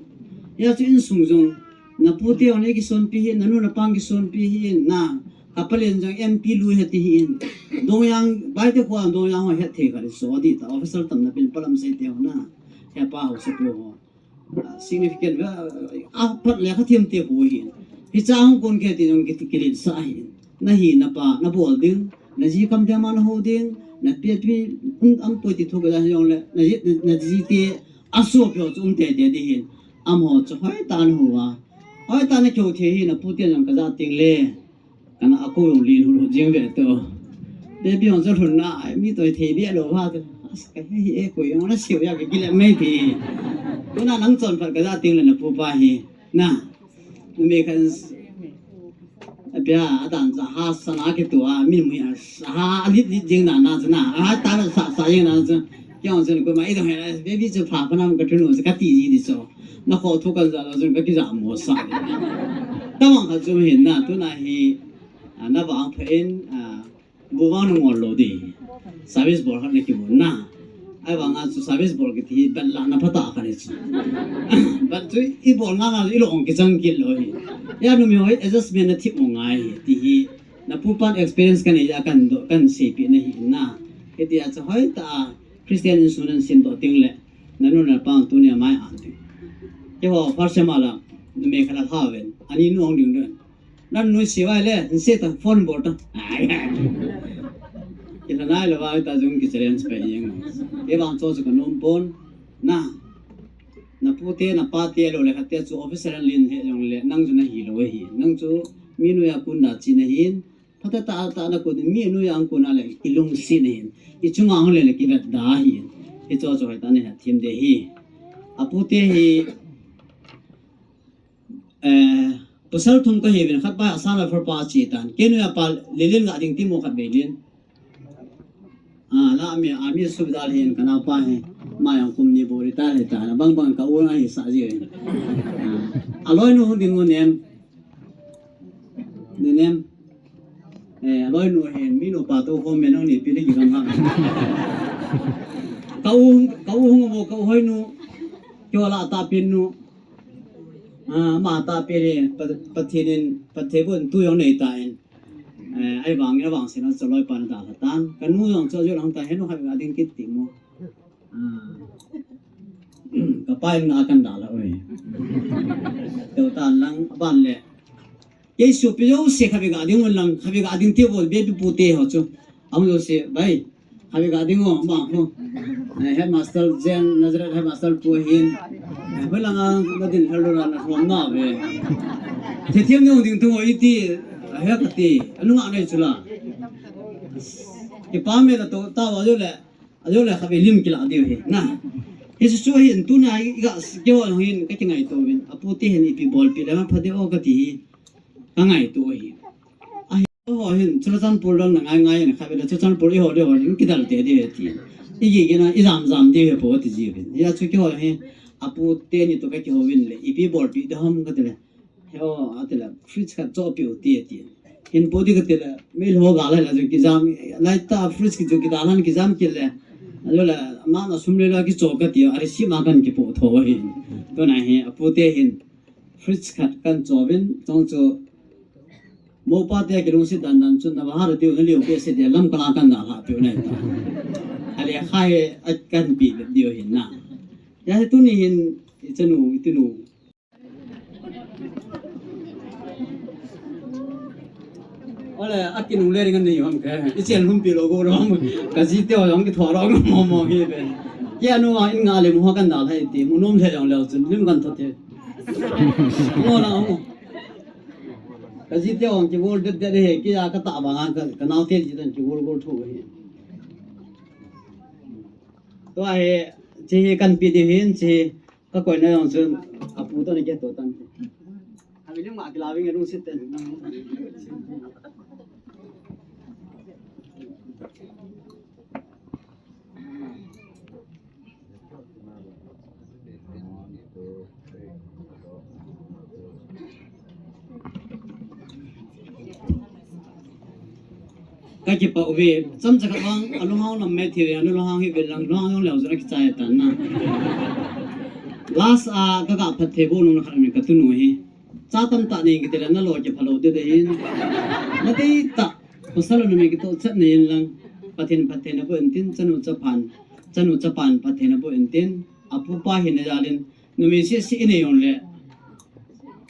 Hijeh chu insung jong, na pute jong nei kisonpi hi, na nu na pa kisonpi hi, na, ka palen jong M P lui hi ti hi in. Dongyang, Baite kho a Dongyang ho het thei kha le so di ta, officer tam na pin palam sei te ho na. He pa ho sa pu ho. Ah, significant, ah, ah, phat le ka thiam te ho hi. Hicha hung kon ke ti jong ki, ki len sa hi. Na hi na pa, na bol ding, na ji kam te ma na ho ding, na pi pi, um, am poi ti thu ka ja jong le, na ji, na, na ji te, a so pyo chu um te te di hin. Am ho chu hoi ta na ho va. Hoi ta na kyo the hi na pu te jong ka ja ting le. Ka na a ko jong lin hu hu jing ve to. Baby jong chu lhun na, ai mi toi thei be lo va to. As ka he hi e ko jong na siu ya ka ki le mai ti. Ko na nang chon phat ka ja ting le na pu pa hi. Na. Na me kan Apia, a dan sa ha sa na ke tu a, min mui a sa ha, a lit lit jing na na sa na, a ta na sa sa jing na sa. Kya on sen ko ma i dong he, baby chu pha pha nam ka tu nu sa ka ti ji di so. Na kho thu kan za la sun ka ki za mo sa. Ta mang kha chu hin na, tu na hi, a, na vang pha in, a, bu vang na ngol lo di. Service bol khat na ki bu na. Ai vang a chu service bol ki ti, bat la na pha ta kha ni chu. Bat chu i bol nga nga i lo ong ki chang ki lo hi. Ya nu mi hoi adjustment na thip mo ngai hi, ti hi. Na pu pan experience kan nei a kan do, kan seipi na hi na. Hiti a chu hoi ta a Christian insurance sim do ting le. Na nu na pa tu ni a mai an ti. Keiho first sem a la, na me kha la tha ven. Ani nu ong ding den. Nan nu si vai le, nse ta phone bol ta. Ai, ai. Kila nai la vai ta jong ki challenge pa jeng. Kei vang chu chu ka nom pon. Na. Na pu te, na pa te lo le khat te chu officer an lin he jong le, nang chu na hi lo hi. Nang chu mi noiya kun da chi na hin. Pha ta ta ta na kun mi noiya kun a le, i lungset na hin. I chunga hung le le ki vet da hin. Hi chu chu hoi ta ne ha thim de hi. A pu te hi, eh, pasal thum ka hi vin, khat pa a sa na phar pa chi tan. Kei noiya pa le lin ga ding ti mo khat be lin. A, la mi, a mi su da le hin ka na pa hi. Ma yang kum ni bo ri ta le ta na bang bang ka u na hi sa ji. A, a loi nu ding u nem. Ni nem. Eh, a loi nu hin mi nu pa to home men ni pi ni ki kam ha. Ka u, ka u hung mo ka u hoi nu. Kyo la ta pin nu. A, ma ta pin ni pa, pa thi nin, pa thi bun tu yong nei ta in. Eh, ai vang, ai vang sin a chu loi pan da la tan. Ka nu jong chu ju lang ta he nu hai ga ding kit ti mo. A. Ka pa in nga kan da la oi. Teu tan lang ban le. Kei su pi jo se kha bi ga ding lang, kha bi ga ding te bol be pi pu te ho chu. Am jo se bai. Abi ga ding o, ma ho. Eh, headmaster Jen, Nazareth headmaster pu hin. Eh, hoilanga nadin hal lou na lhom na ve. Thethiam ni ong ding tu o iti, ahe kati, anunga nei chula. Kipa me na to, ta wa jo le, ajo le kha ve lim kila diu hi. Na. Hi su su hin tuna i ga s-, keiho hin ka kingaito vin. Apu te hin ipi bolpi le ma pha de o kati hi. Ka ngaito hi. Ahi ho hin, Churachandpur lang na ngai ngai na kha ve le Churachandpur i ho de ho hin kidal te de ti. I gi gi na i jam jam de he po ti ji vin. Ya chu keiho hi, apu te ni to ka kihou vin le, ipi bolpi de ham kati le. He o, ati le, fridge khat cho piu ti ti. Hin po di kati le, mei ho ga le la chu kijam, lai ta fridge ki chu kidal han kijam kit le. Ajo le, ma na sum le la kicho kati, ari si ma kan kipo tho hin. Tuna hi, apu te hin, fridge khat kan cho vin, chong chu, Mopa te kilungset dan dan chun na bahar diu na liu pe se de lam kala kan da la piu ne. Ale khai a kan pi diu hin na. Ya he tuni hin i chanu i tinu. Ole a kinung le ring an nei hom ke. I chen lum pi lo go ro. Ka ji te o jong ki tho ro mo mo hi be. Ke anu a in nga le mo kan da thai ti mo nom the jong le chun lim kan tho te. Mo la mo. Ka ji te ong kigol det det he, kei a ka ta banga ka, ka nau te ji dan kigol gol thu he. Tua hi, chi hi kan pi di hin, chi ka koi na jong chun, apu to ni ke to tan. Abi lim ma kila ving e lungset ten. Ka kipah uve, chomcha khat vang, alunghang nam me thi ve, alunghang hi ve lang, lunghang jong leu jong akichai tan na. Last a, ka ga phatthei bol nom khat min ka tunu hi. Cha tamtah nei kiti le na lo kipha lou ding ding in. Na dei tah, pasal numei kitoh chet nei in lang. Pathen phatthei na boh in tin, chanu chapan, chanu chapan phatthei na boh in tin. Apu pa hi na jal in, numei seh seh i nei jong le.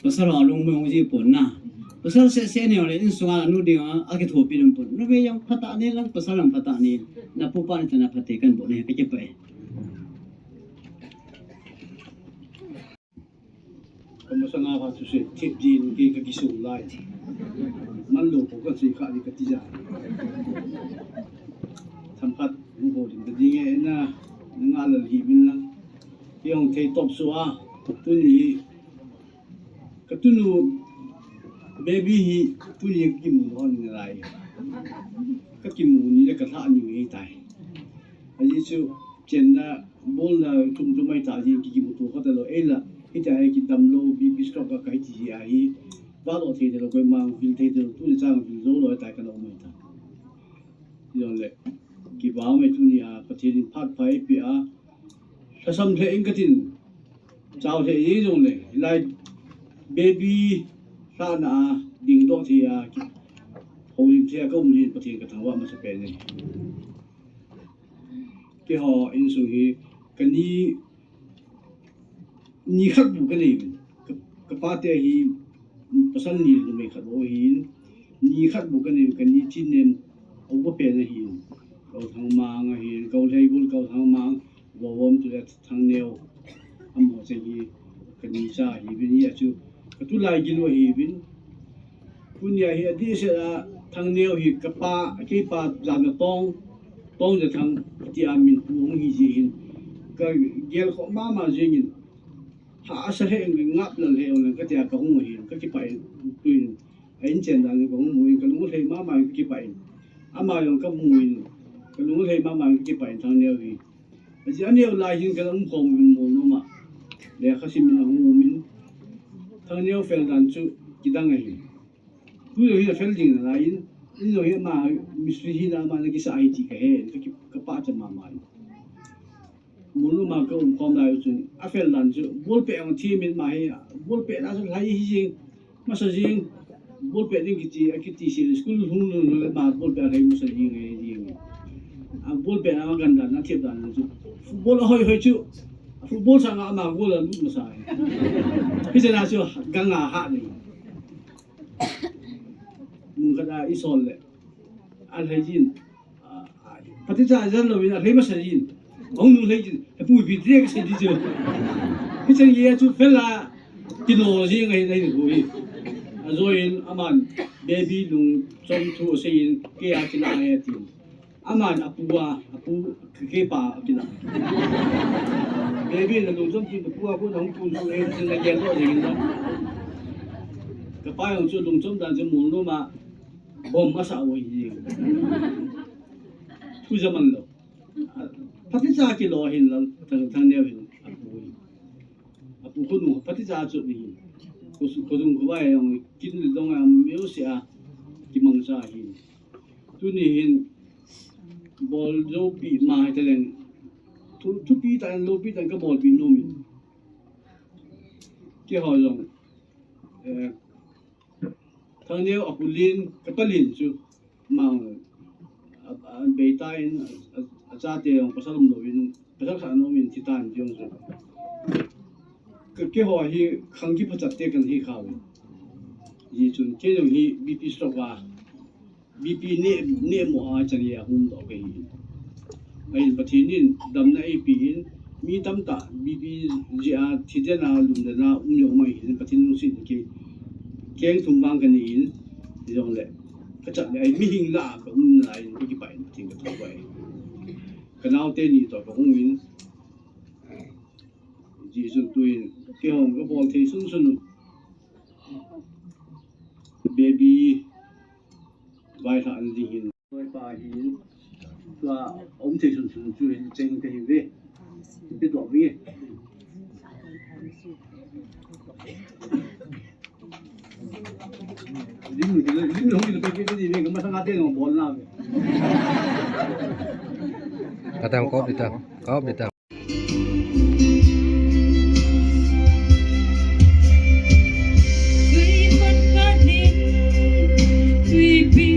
Pasal ho lungmong ji pon na. Pasal seh seh i nei jong le, insunga nu ding a, akithopi lum pon. Numei jong phatah nei lang, pasal jong phatah nei. Na pu pa ni tah na phatthei kan boh nei, ka kipah e. Ka masanga kha chu se, thip din kei ka kisung lai. Man lo ko ka sei kha ni ka ti ja. Themkhat hung ho din ka ding e na, na nga lal hi min lang. Kei hung thei top su a, tuni hi, ka tunu baby hi, tuni hi ka kimu hon ni lai. Ka kimu ni le ka lha ni nge tai. Aji chu, chenna, bolna, tum tum ai ta ji, ki kimu tu kha ta lo, ei la, hita hi kidam lo, bi, bi stroke ka kai ti ji a hi, va lo thei ta lo, koima vil thei ta lo, tuni chang vil zo lo, tai ka lo mai ta. Jong le, kipa mai tuni a, Pathen in phat pha eipeh a, lhasam lheh in ka tin, chau lheh jeng jong le, hilai, baby, lhahna a, dingdoh thei a, houlim thei a, ka um jin Pathen ka thangvah masa pen e. Keiho insung hi, ka ni, ni khat bu ka nei uvin. Ka, ka pa te hi, pasal ni le numei khat bou ahin. Ni khat bu ka nei uvin, ka ni thinem, a upa pen ahin. Ka u Thangmang ahin, ka u Lheibul, ka u Thangmang, Vovomtu le Thangneo. Amaho cheng hi, ka ni cha ahi uvin, hia chu, ka tulai gil u ahi uvin. Tunia hi adih seh a Thangneo hi ka pa, kei pa jana tong, Tongjathang ti a min pu hung hi jeh hin. Ka gel khoh mama jeng in. Hahsa lheh in ngap lal lheh in ka tia ka hung hi ka kipah in tuin. A in chen dan ka hung mu in ka lunglhai mama in ka kipah in. Ama jong ka mu in ka lunglhai mama in ka kipah in Thangneo hi. Ajeh a neo lai hin ka um khom in mol nom a. Lekha sim in a hung um in. Thangneo fel dan chu kidang ahi. Tu jong hi a fel ding nalai in, in jong hi ama mistri hi na ama na kisa ahi ti ka he, ka ki, ka pachat mama in. Mol nom a ka um khom lai u chun, a fel dan chu, bolpeh ang thi min ma hi, bolpeh na chu lhai hi jing, masa jing, bolpeh ding kiti, a kiti si, school hung lhun lhun le ma bolpeh a lhai masa jing, lhai jing. A bolpeh na gan dan, a thep dan chu, football a hoi hoi chu, football sanga ama goal a lut masa hi. Hiche na chu, ganga ha ding. Mun khat a i sol le. A lhai jin. A, a, Phatecha jal louvin alhai masa jin. Ahung nunglhai jin. Hepu ipi ti kasei di chu. Hichan gei a chu fel a kino jing ahin, ahin hu hi. Ajoin aman baby lungchom thu aseiyin, kei a kilah e atin. Aman apu a, apu kei pa a kilah. Baby in alungchom tin, apu a kon ahung tun chu ahin, tin agel doh jingin lang. Kapa jong chu lungchom dan chu mol nom a, bom asah u ahi jing. Thu ja man lou. Phatecha kilo hin lang, Thang, Thangneo hin apu hi. Apu khonung, phatecha chu ni hin. Khosung, khosung khovai jong, kin le dong a, music a kimangcha hin. Tuni hin, bol joupi ma hitaleng. Thu, thupi tah in, loupi tah in kabolpi nom in. Keiho jong, eh, Thangneo apu len, kapa len chu, ama, a, a, abeitan, a, a, achate jong pasal umlouvin, pasal khat ana umin, thitan jong chu. Ka, keiho hi khang kiphachat te kahi kha uvin. Hijeh chun kei jong hi BP stroke a, BP neh, neh mo a chan gei a hung doh kahi. Ahin Pathen in damna eipe in, mi tamtah BP jeh a, thiden a, lumden a, um jong um ahin, Pathen lungset in kei, keng thum vang kanei in, hijongle, kachat le, ahin mihing lah a kaum nalai in, kakipah in, Pathen kathangvah e. Kanaote ni toh kahung in, hijeh chun tuin, keiho kabol thei sunsun u, baby, vailhah na ding hin. Loipa hin, tua, aum thei sunsun chu hin cheng kahi uve. Ipi doh uve. Lim, lim hung ipi, ipi, ipi, ipi, kamasang ate jong bolna uve. Katang kop di ta, kop di ta. Tui khat khat in tuipi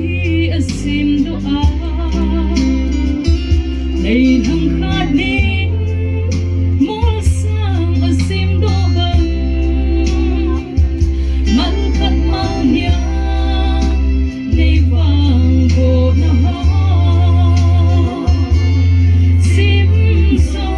asemdoh a, leilhang khat in molsang asemdoh bang, mal khat mal nia nei vangbohna ho, simso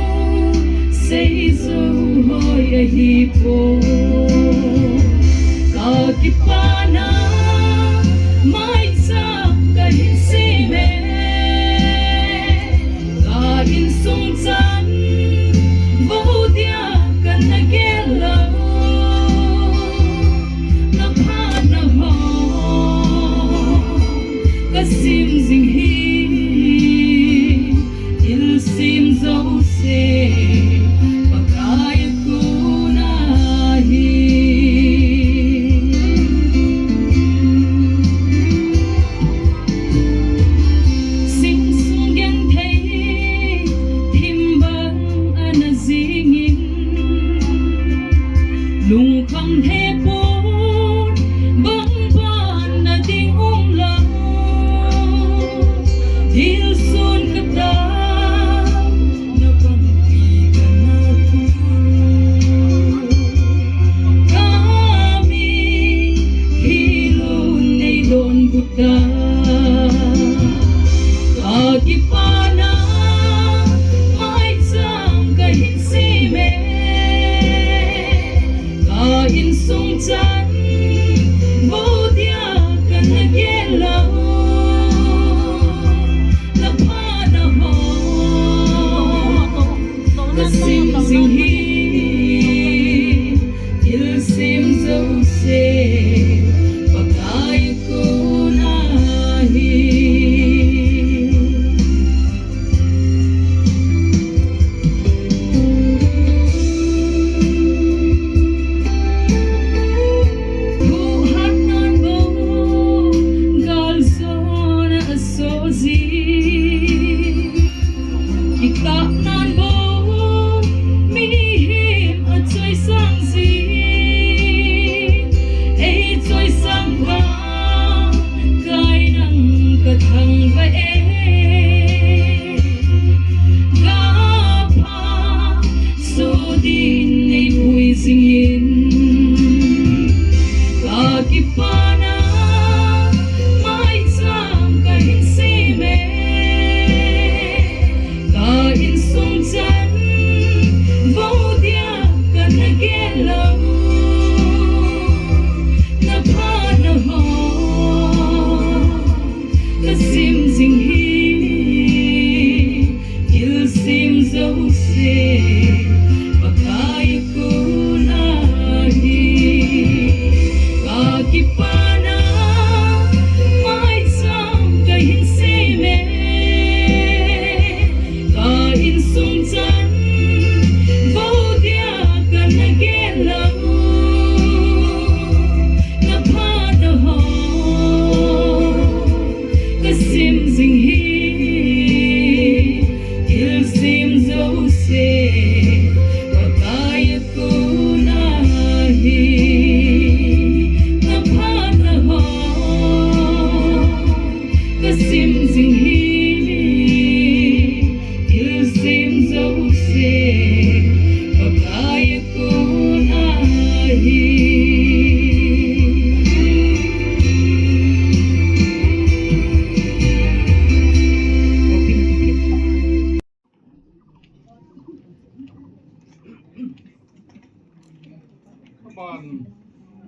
Pan,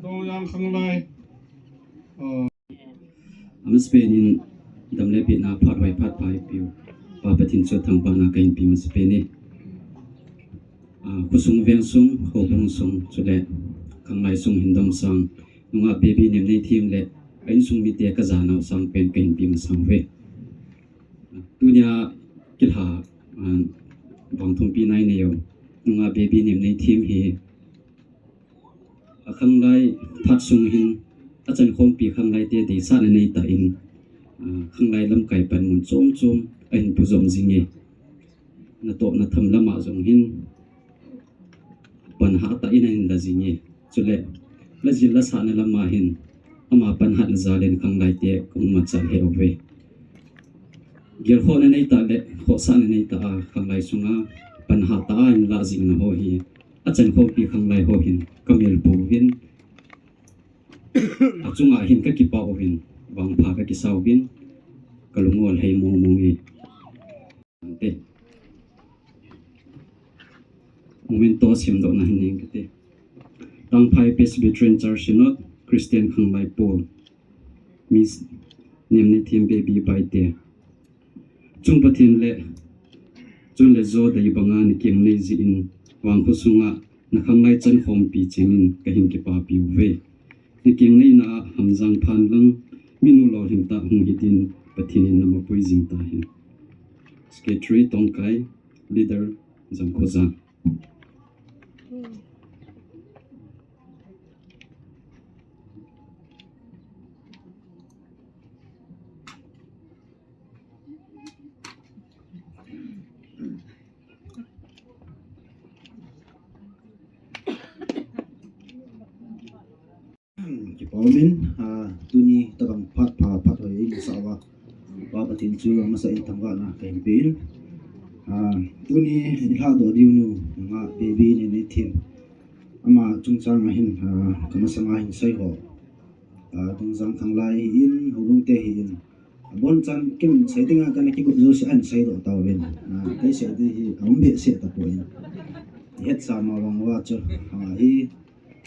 Dongyang Khanglai. Amasapen in dam le pehna phat hoi phat pha eipeu Pa Pathen chu thangvahna kahin pe masapen e. Ah, khosung vengsung, houbung sung, chule khanglai sung hin damsang, nungah baby nem neithem le a insung mite kajanau sangpen kahin pe masang uve. Tunia kilha, ah, vangthumpi nai nei u, nungah baby nem neithem hi akhanglai phat sung hin achankhompi khanglaite deisahna neitah in, ah, khanglai lamkai panmun chom chom ahin pujom jing e. Natohna tham lama jong hin pan hatah in ahin la jing e. Chule lajil lasahna lama hin ama panhatna jal in khanglaite kahin machal he uve. Gelkhohna neitah le khohsahna neitah a khanglai sunga pan hatah a ahin lah jingna ho hi achankhompi khanglai ho hin kamel pouvin, achunga hin kakipah uvin, vangpha kakisa uvin, kalung u alhai mong mong e. Ante. Memento semdohna hin nei inge kati. Tangphai Presbyterian Church Synod, Christian Khanglai Pawl, Miss Nem Neithem Baby Baite. Chung Pathen le, chun le jo dei banga nakeng nei jeh in, vangkho sunga nakhanglai chankhompi chengin kahin kipapi uve. Nakeng neina a hamjang phan lang, minu lolhing tah hung hitin Pathen in namapui jing tahen. Secretary Tongkai, Leader Jangkhoja. Kipa umin, ah, tuni tabang phat pha phat hoi eimusah uva, Pa Pathen chu amasa in thangvahna kahin pe in. Ah, tuni ilhadoh diu nu, nungah baby Nem Neithem, ama chungchang a hin, ah, kamasanga hin seiho, ah, Dongyang khanglai hi in, houbung te hi in, abonchan ken sei dinga kana kigup jouse ahin seidoh tauvin. Ah, kei sei ding hi aum behseh tapon, ihetsa ma vang uva chu, ah, hi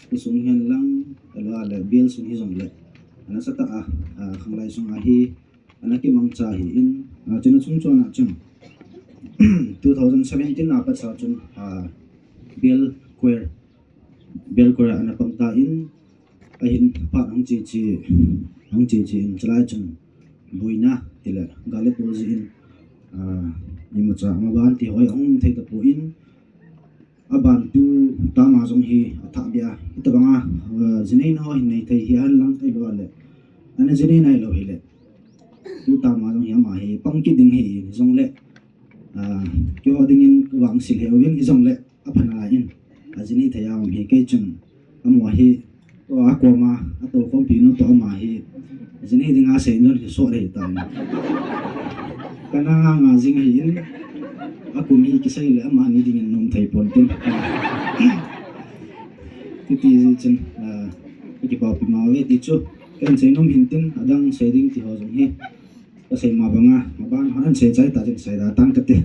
khosung hihen lang, ahilou le bial sung hijongle, anasatah a, ah, khanglai sunga hi ana kimangcha ahin, ah, chuna chungchon a chun two thousand seventeen a patsa chun, ah, bial choir, bial choir a ana pang tan, ahin phat hung cheche, hung cheche in, chulai chun boina tile gal le tol jeh in, ah, imacha amaban ti hoi ahung thei tapon, aban tu tama jong hi athah beh a, hitabanga, ah, jinei na ho hin nei thei hi ahin lang, ahilou le ana jinei nailou hile, tu tama jong hi ama hi pang kit ding ahi jongle, ah, keiho dingin vangset lheh uvin, hijongle apha nalai in, ajinei thei a um hi, kei chun amaho hi, tua koma atoukhompi nu toh ama hi jinei dinga sei jong hi sot ahitan, kana nga nga jing ahin, akum hi kisei le amani dingin nom thei ponte. Titi jeh chun, ah, kipapi mauve ti chu kahin seinom hintin, adang sei ding ti ho jong hi kasei ma banga, maban hon ahin sei chai tah chun sei da tan kate.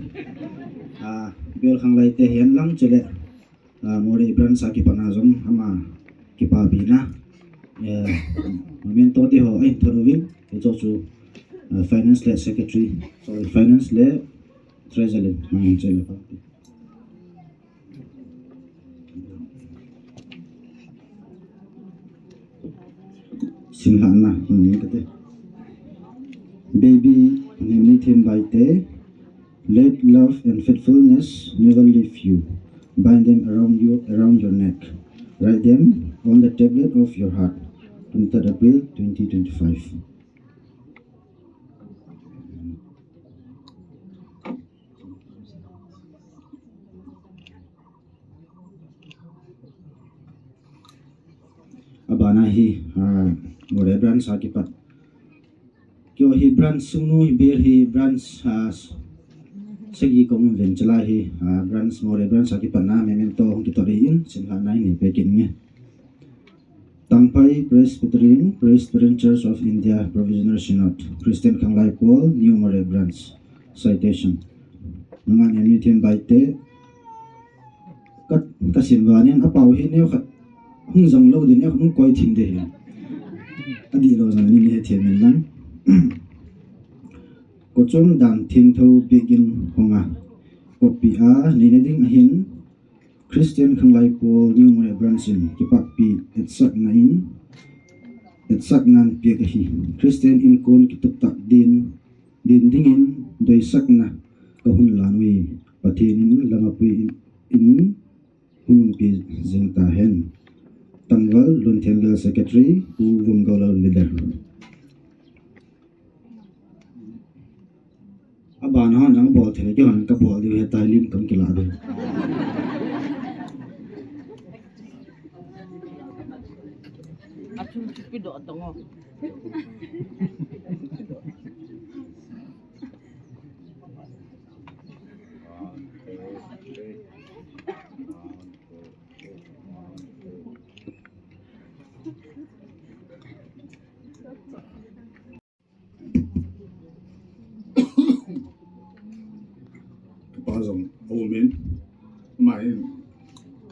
Ah, bial khanglai te hihen lang chule, ah, Moreh branch a kipatna jong ama kipapina, eh, memento te ho ahin thot uvin, hicho chu, ah, finance le secretary, sorry, finance le treasurer, ah, chule pa. Simlhahna hin nei kate. Baby Nem Neithem Baite, let love and faithfulness never leave you. Bind them around you, around your neck. Write them on the tablet of your heart. Twenty-third April twenty twenty-five. Abana hi, ah, Moreh branch a kipat. Keiho hi branch sungnu hi, bial hi branch, ah, sagi kaum uvin, chulai hi, ah, branch, Moreh branch a kipatna memento hung kithot ahin, simlhahna hin nei peh kit inge. Tangphai Presbyterian, Presbyterian Church of India Provisional Synod, Christian Khanglai Pawl, New Moreh Branch. Citation. Nungah Nem Neithem Baite, ka, kasim uva nin, apau hi neo khat, Hung jong lou din, hung koi thim ding ahi. Adih lou jong, ani ni he thim in lang. Kochom dan thengtho bek in hung a. Kopi a, neina ding ahin. Christian Khanglai Pawl New Moreh Branch in kipahpi etsakna in, etsaknan pek ahi. Christian inkon kitup tah din, din dingin doisakna kahung lan uve. Pathen in lamapui in, in hung umpi jing tahen. Tangval Lunthenlal Secretary, Pu Vumgoulal Leader. Abana hon jong bol thei le, kei hon kabol diu ahitai, lim kam kila diu. Achu chu pi do dong o. Kapa jong aum in, ama in,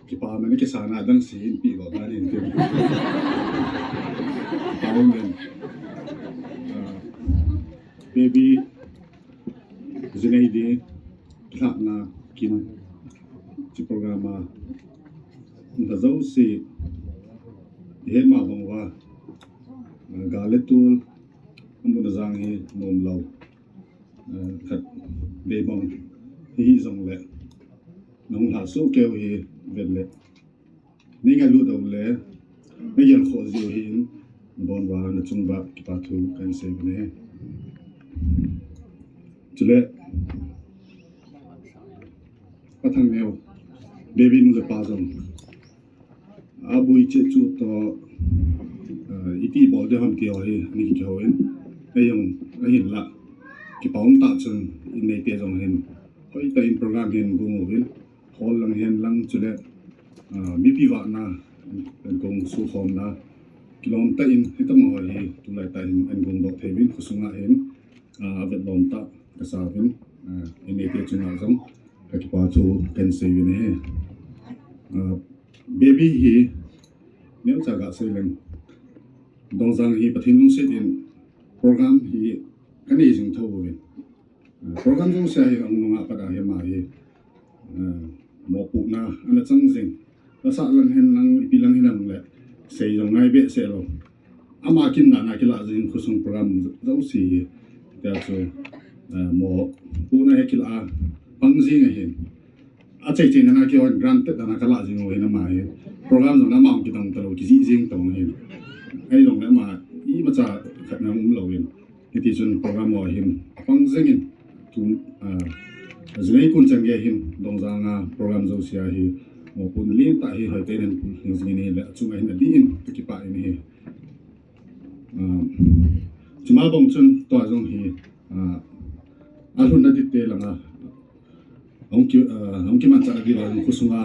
kipa man kisana dang si in pi lo dan in tin. Kapa aum in. Ah, baby, jinei di, kilhahna kin, chi program a, nta jouse, ihe ma bang uva, ah, gal le tol, amuna jang hi nom lou. Eh, khat vei bang hihi jongle, nahung lhahsuh keu hi vet le, nei ngailut u le, nei gelkhoh jiu hin, nabon uva, nachung uva kipa thu kahin sei uve. Chule, Pa Thangneo, baby nu le pa jong, aboi cheh chu toh, ah, iti bol ding ham ti ho hi, ani kihou in. Ei jong, ahinla, kipa um tah chun, in neite jong hin, hoitah in program hin gong uvin, hall lang hin lang chule, ah, mipi vahna, ankong sukhomna, kilom tah in, hitobang ho hi, tulai tah hin, ahin gong doh thei uvin, khosunga hin, ah, avet lom tah kasa uvin, ah, in neite chunga jong, kakipa thu kahin sei uvin ahi. Ah, baby hi, neocha gasei leng, Dongjang hi Pathen lungset in program hi kanei jing tho uvin. Ah, program jouse hi ahung nung a pat a hi ama hi, ah, mopohna ana chang jing. Lasa lang hin lang, ipi lang hin lang le, sei jong ngai behseh lou. Ama kin dan a kilah jing khosung program jouse hi. Tia chu, eh, mopohna hi kilah a pang jing ahin. Achai chai na na kihon granted dan a kalah jing u hin ama hi. Program jong ama hung kidong talou, kijih jing tong hin. Ahilou le ama imacha khat na um lou in. Hiti chun program ho hin apang jeng in, tu, ah, jinei kon chan gei hin Dongjang a program jouse a hi mopohna lentah hi hoitah in ahin pu jing in ahile, achunga hin adih in kakipah in ahi. Ah, chuma bang chun tua jong hi, ah, alhunna ding te langa, ahung ki, ah, ahung kimanchah diu a, khosunga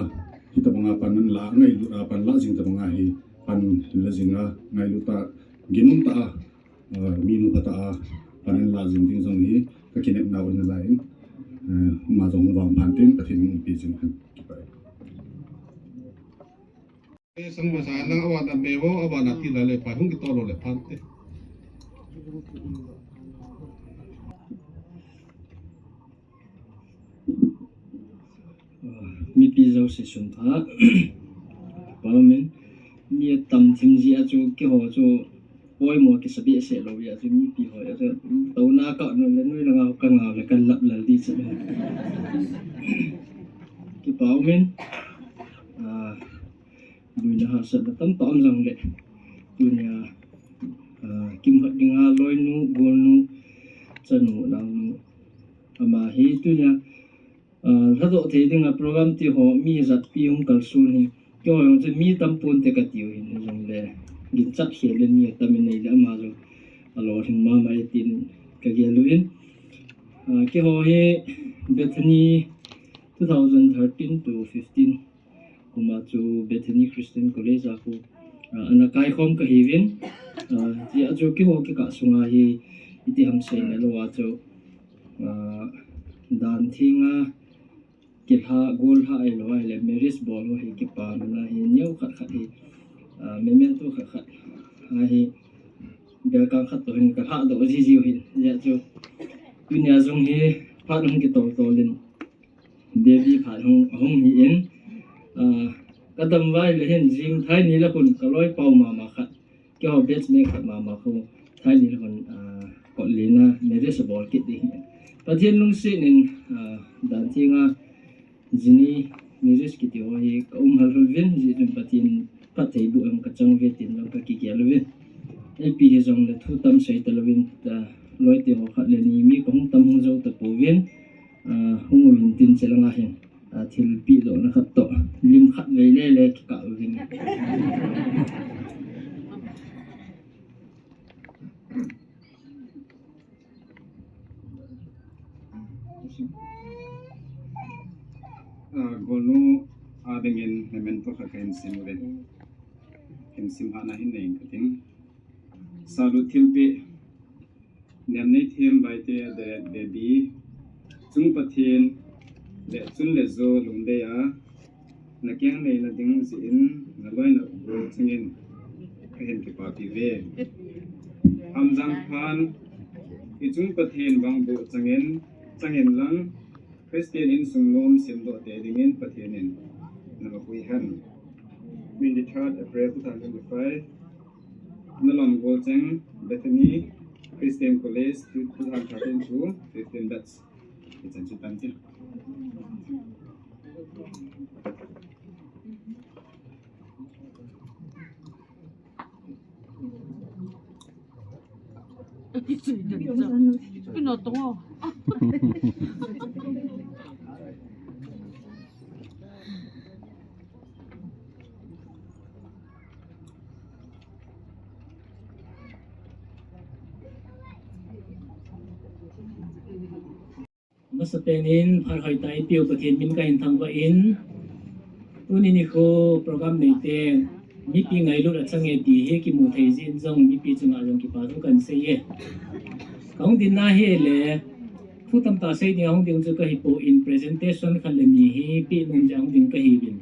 hitobanga pan ahin la, ngailut a pan lah jing tobanga hi pan la jing a, ngailut a, ginum tah a, ah, minu phatah a pan ahin la jing ding jong hi kakinepnau ahin lai in, ah, ama jong hung vang phan tin, Pathen in umpi jing hen. Kipah e. Sang masa lang awana bevo, awana tila le pa hung kitolo le phante. Ah, mipi jouse sun pha. Pa min, mi atam thim jeh a chu keiho chu poimo kisa behseh lou jeh a chu mipi ho jeh a chu touna kah nu le noi langa kangah le kalap lal ding chu. Kipa min, ah, buina hahsatna tamtah um jongle, tunia, ah, kimhat dinga loinu, golnu, chanu, naonu, ama hi tunia, ah, lhadoh thei dinga program ti ho mi hijatpi hung kalson hi, keiho jong chun mi tam ponte kati u hin, hijongle ginchat khel in mi atam in ahile ama jong alolhing mama e tin kagel uvin. Ah, keiho hi Bethany two thousand thirteen to fifteen kum a chu Bethany Christian College a khu, ah, ana kaikhom kahiuvin. Ah, hijeh a chu keiho kikah sunga hi iti ham seina lou a chu, ah, dan thenga kilha, gollha ahilou ahile marriage bol ho hi kipana hi neo khat khat hi Ah, memento khat khat. Ahi, belkang khat toh hin kalhah doh jiji u hin. Hijeh chun, tunia jong hi phat hung kitol tol in, Devi phat hung, hung hi in. Ah, kadam vai le hin jing thai ni le khun kaloi pau mama khat. Keiho batchmate khat mama khu thai ni le khun, ah, kot lina marriage abol kit ding hi. Pathen lungset in, ah, dan thenga Jini marriage kiti ho hi ka um hal hal uvin, hijeh chun Pathen phattheiboh jong kachang uve tin jong kakigel uvin. Ipi hijongle thu tam sei talouvin, ta loite ho khat le ni mi kahung tam hung jou tapouvin, ah, hung uvin tin chelanga hin, ah, thilpeh dohna khat toh lim khat vei le le kikah uvin. Ah, golnu a dingin memento khat kahin sim uve. Kahin sim hahna hin nei inge kating. Salut thilpeh, Nemneithem Baite, Deret Baby, chung Pathen le chun le jo lungdei a, nakeng neina ding jeh in naloina gol changin kahin kipapi uve. Hamjang phan, ichung Pathen vangboh changin, changin lang, Christian insung nom semdoh te dingin Pathen in navapui hen. Twenty-third April two thousand twenty-five, Nalam Golcheng, Bethany Christian College, two thousand thirteen to fifteen batch. Ichan chu tan tin. Pino tongo. Amasapen in phat hoitah eipeu Pathen min kahin thangvah in, tuni nikho program neite mipi ngailut achang e ti hi kimu thei jeh in jong mipi chunga jong kipa thu kahin sei e. Kahung dinna hi le, thu tamtah sei ding ahung ding chu kahipoi, presentation khat le ni hi peh nom jeh a hung ding kahiuvin.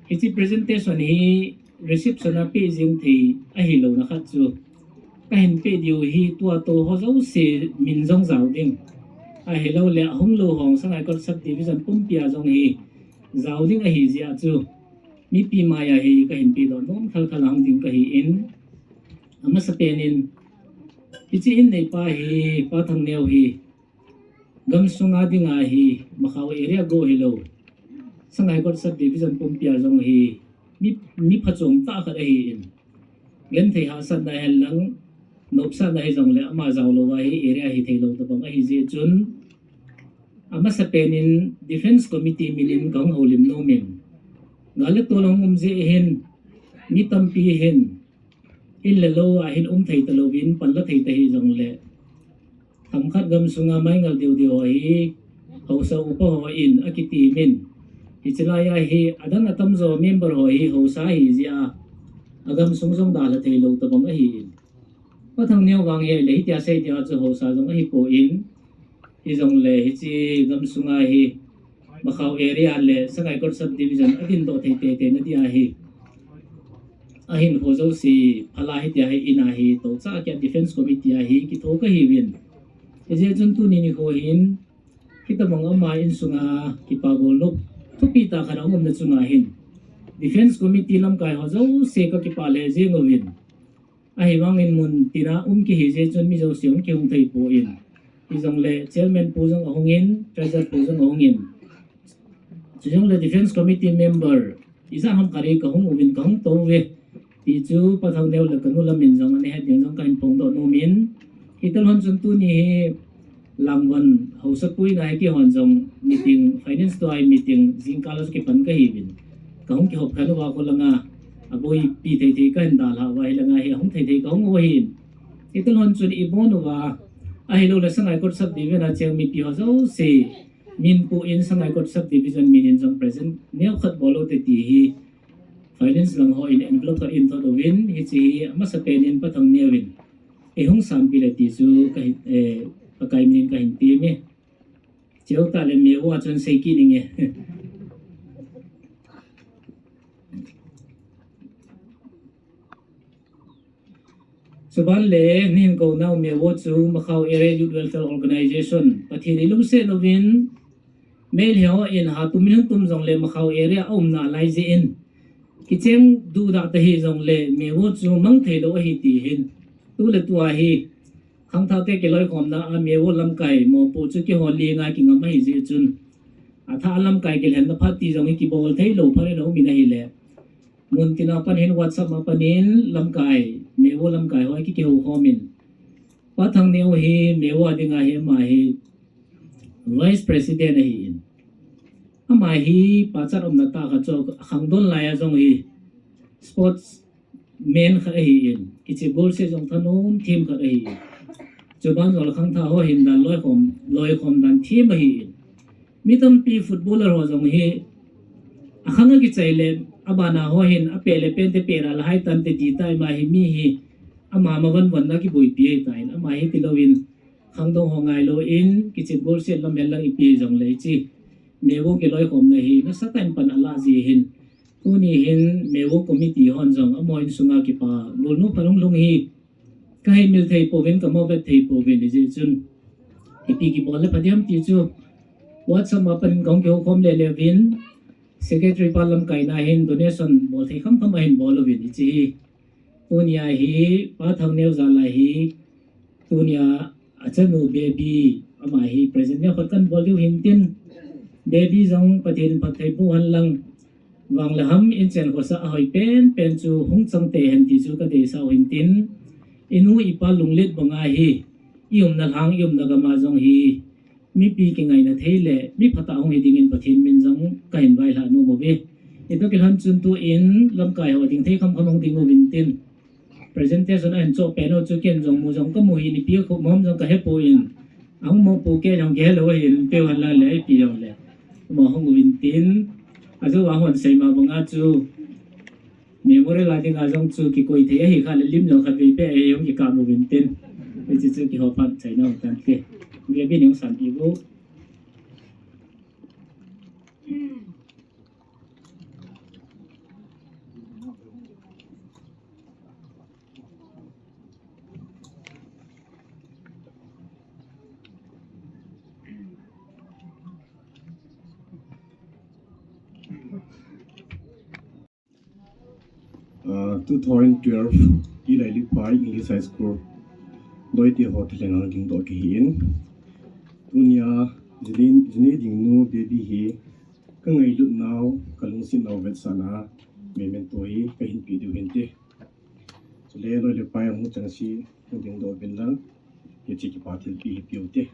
Hiche presentation hi reception a peh jeng thei ahilouna khat chu, kahin peh diu hi tua tou ho jouse min jong jao ding, ahilouleh ahung lou ho Sangaikot Sub Division pumpi a jong hi jao ding ahi jeh a chu, mipi mai a hi kahin pehdoh nom khalkhal a hung ding kahi in, amasapen in, hiche in neipa hi, Pa Thangneo hi, gamsunga dinga hi, Makhao area go hilou, Sangaikot Sub Division pumpi a jong hi, mi, mi phachom tah khat ahi in, genthei hahsatna hen lang, nopsahna hijongle ama jao louva hi area hithei lou tobang ahi jeh chun, amasapen in Defence Committee min in kahung houlim nom in, gal le tol hung um jeh hin, mi tampi hin, in le lou a hin um thei talouvin, panla thei ta hijongle, themkhat gamsunga maingal deu deu ho hi, haosa upa ho in akitem in, hiche lai a hi, adang atamjo member ho hi haosa ahi jeh a, agamsung jong dalha thei lou tobang ahi in. Pa Thangneo vang hile hitia sei dia chu haosa jong ahipoi, hijongle hiche gamsunga hi, Makhao area le Sangaikot Sub Division adindoh thei teitei na dia hi, ahinkho jouse phala hitia hi in a hi toucha kia Defence Committee a hi kitho kahiuvin. Hijeh chun tuni nikho hin, hitobang ama insunga kipa golnop thupi tah khat ahung umna chunga hin, Defence Committee lamkai ho jouse kakipah lheh jeng uvin. Ahivangin mun tina um kihi jeh chun mi jouse hung kihung thei poi. Hijongle Chairman pu jong ahung in, Treasurer pu jong ahung in, chujongle Defence Committee member ijat ham khat hi kahung uvin kahung tou uve, ti chu Pa Thangneo le kanu lam in jong ana het ding jong kahin phongdoh nom in, hitalhon chun tuni hi Langvon haosapu in a hi keihon jong meeting, finance toh a hi meeting jingkah a chu kipan kahiuvin, kahung kihop khen uva kho langa aboipi thei thei kahin dalhah uva, hilanga hi ahung thei thei kahung u ahin, hitalhon chun ibon uva, ahiloule Sangaikot Sub Division a cheng mipi ho jouse min pu in Sangaikot Sub Division min in jong present neokhat bol ute ti hi finance lang ho in envelope khat in thot uvin, hiche hi amasapen in Pa Thangneo in eihung sanpi le ti chu kahin, eh, Pakai min in kahin tem e. Cheu tah le meu a chun sei kit inge. Chuban le, nihin kou nau Mewo chu Makhao Area Youth Welfare Organization, Pathen ilungset louvin, Meitei ho in ha tum min tum jongle Makhao area a umna lai jeh in, kicheng duhdah ta hi jongle Mewo chu mang thei lou ahi ti hin, tu le tua hi, khangthah te kiloikhomna a Mewo lamkai mopo chu kihol lenga kingam ahi jeh chun, athah a lamkai kilhenna phat ti jong hi kibol thei lou phat in a um in ahile, mun tina pan hin WhatsApp a pan in lamkai, Mewo lamkai ho a ki, kihou khom in. Pa Thangneo hi Mewo a dinga hi ama hi Vice President ahi in. Ama hi pachat umna tah khat chu khangdon lai a jong hi sports man khat ahi in. Kichep golset jong thanom them khat ahi in. Chuban jong le khangthah ho hin dan loikhom, loikhom dan them ahi in. Mi tampi footballer ho jong hi, akhang a kichai le, abana ho hin, apeh le pente peh ra lahai tante ti tai, ama hi mi hi, ama ma van van na kiboipi ahi tai, ama hi ti louvin, khangdong ho ngai louvin, kichep golset lam hen lang ipi jong le ichi. Mewo kiloikhomna hi, nasatah in pan alah ji hin. Tuni hin, Mewo committee hon jong, amaho insunga kipa, golnu phalung lung hi, Ka heimil thei pouvin, ka mo vet thei pouvin, hijeh chun ipi kibol le pha diam ti chu WhatsApp a pan kahung kihou khom le le uvin, secretary pa lamkaina hin donation bol thei kham kham ahin bol uvin, hiche hi. Tunia hi Pa Thangneo jal a hi, tunia achanu Baby, ama hi president khat kan bol diu hin tin, Baby jong Pathen in phatthei boh hen lang, Vang le ham in chen khosa ahoi pen pen chu hung chang te hen ti chu ka deisah u hin tin, i nu i pa lunglet banga hi, i umna lhang, i umna gam a jong hi, mipi kingaina thei le mi phatah hung hi dingin Pathen min jong ka hin vaihlah nom uve. Hitoh kilhon chun tu in lamkai ho ding thei kham kham hung ding uvin tin, Presentation ahin choh pen u chu ken jong mu jong ka mu hi, nipi khu mom jong ka he poi, ahung mo pu ke jong ke he lou hin, peu hen lang le ipi jong le. Mo hung uvin tin, ajou a hon sei ma banga chu, memorial a dinga jong chu kikoi thei ahi kha le lim jong khat vei pe ahi hung kikap uvin tin. Hiche chu kihou phat chaina u tan ke. Baby ning san pi bu. Ah, two thousand twelve, Tilai Lipai English High School, Doiti Hotel Lengang dingdoh kahi in. Tunia, jini, jini ding nu Baby hi, ka ngailut nau, ka lungset nau vetsahna, memento hi, ka hin pe diu hin te. Chule loi le pai ahung chang si, hung dingdoh uvin lang, hiche kipa thilpeh hi pe u te.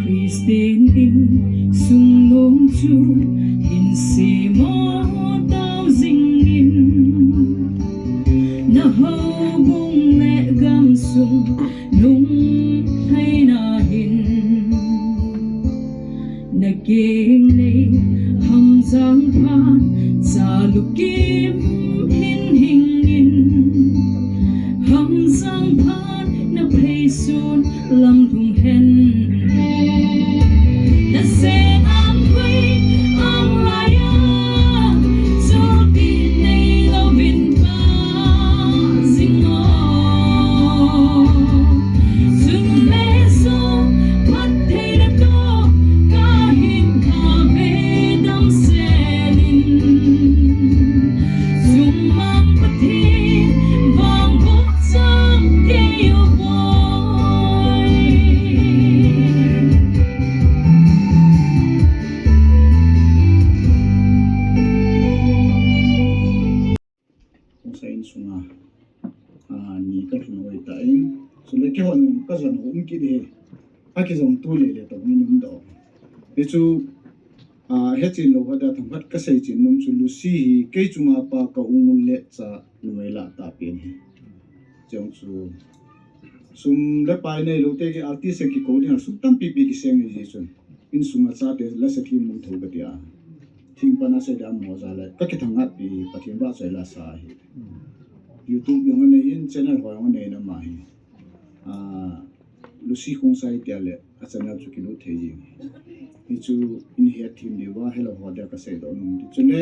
Christian in sung nung chu hin semo tao jing in, na houbung le gamsung lungtheina hin, na keng nei Hamjang phat cha lukim hin hing in, Hamjang phat na phei sun lam lhung hen. Na seng ang koi ang lai a, chulti nei louvin pa jing o. Chun le chun phattheina toh ka hin kave damsel in, Hi de, akijong tu le le to min um do. Hichu, a, hechen lou hada thangkhat kasei chen nom chu Lucy hi kei chunga pa ka ungul le cha numei lah tah pen hi. Chong chu sum le pai neilou te ki artist kikou ding a sum tampi pi kiseng ni ji chun. Insunga chate la sa thim mun tho ka tia. Thim pana se da mo ja le. Ka kithang ngat pi Pathen ba choi la sa hi. YouTube jong anei in, channel ho jong anei na ma hi. A, Lucy Khongsai tia le a channel chu kilut thei jing. Hichu in het thim diu va, hello ho dia kasei do nom. Chun le,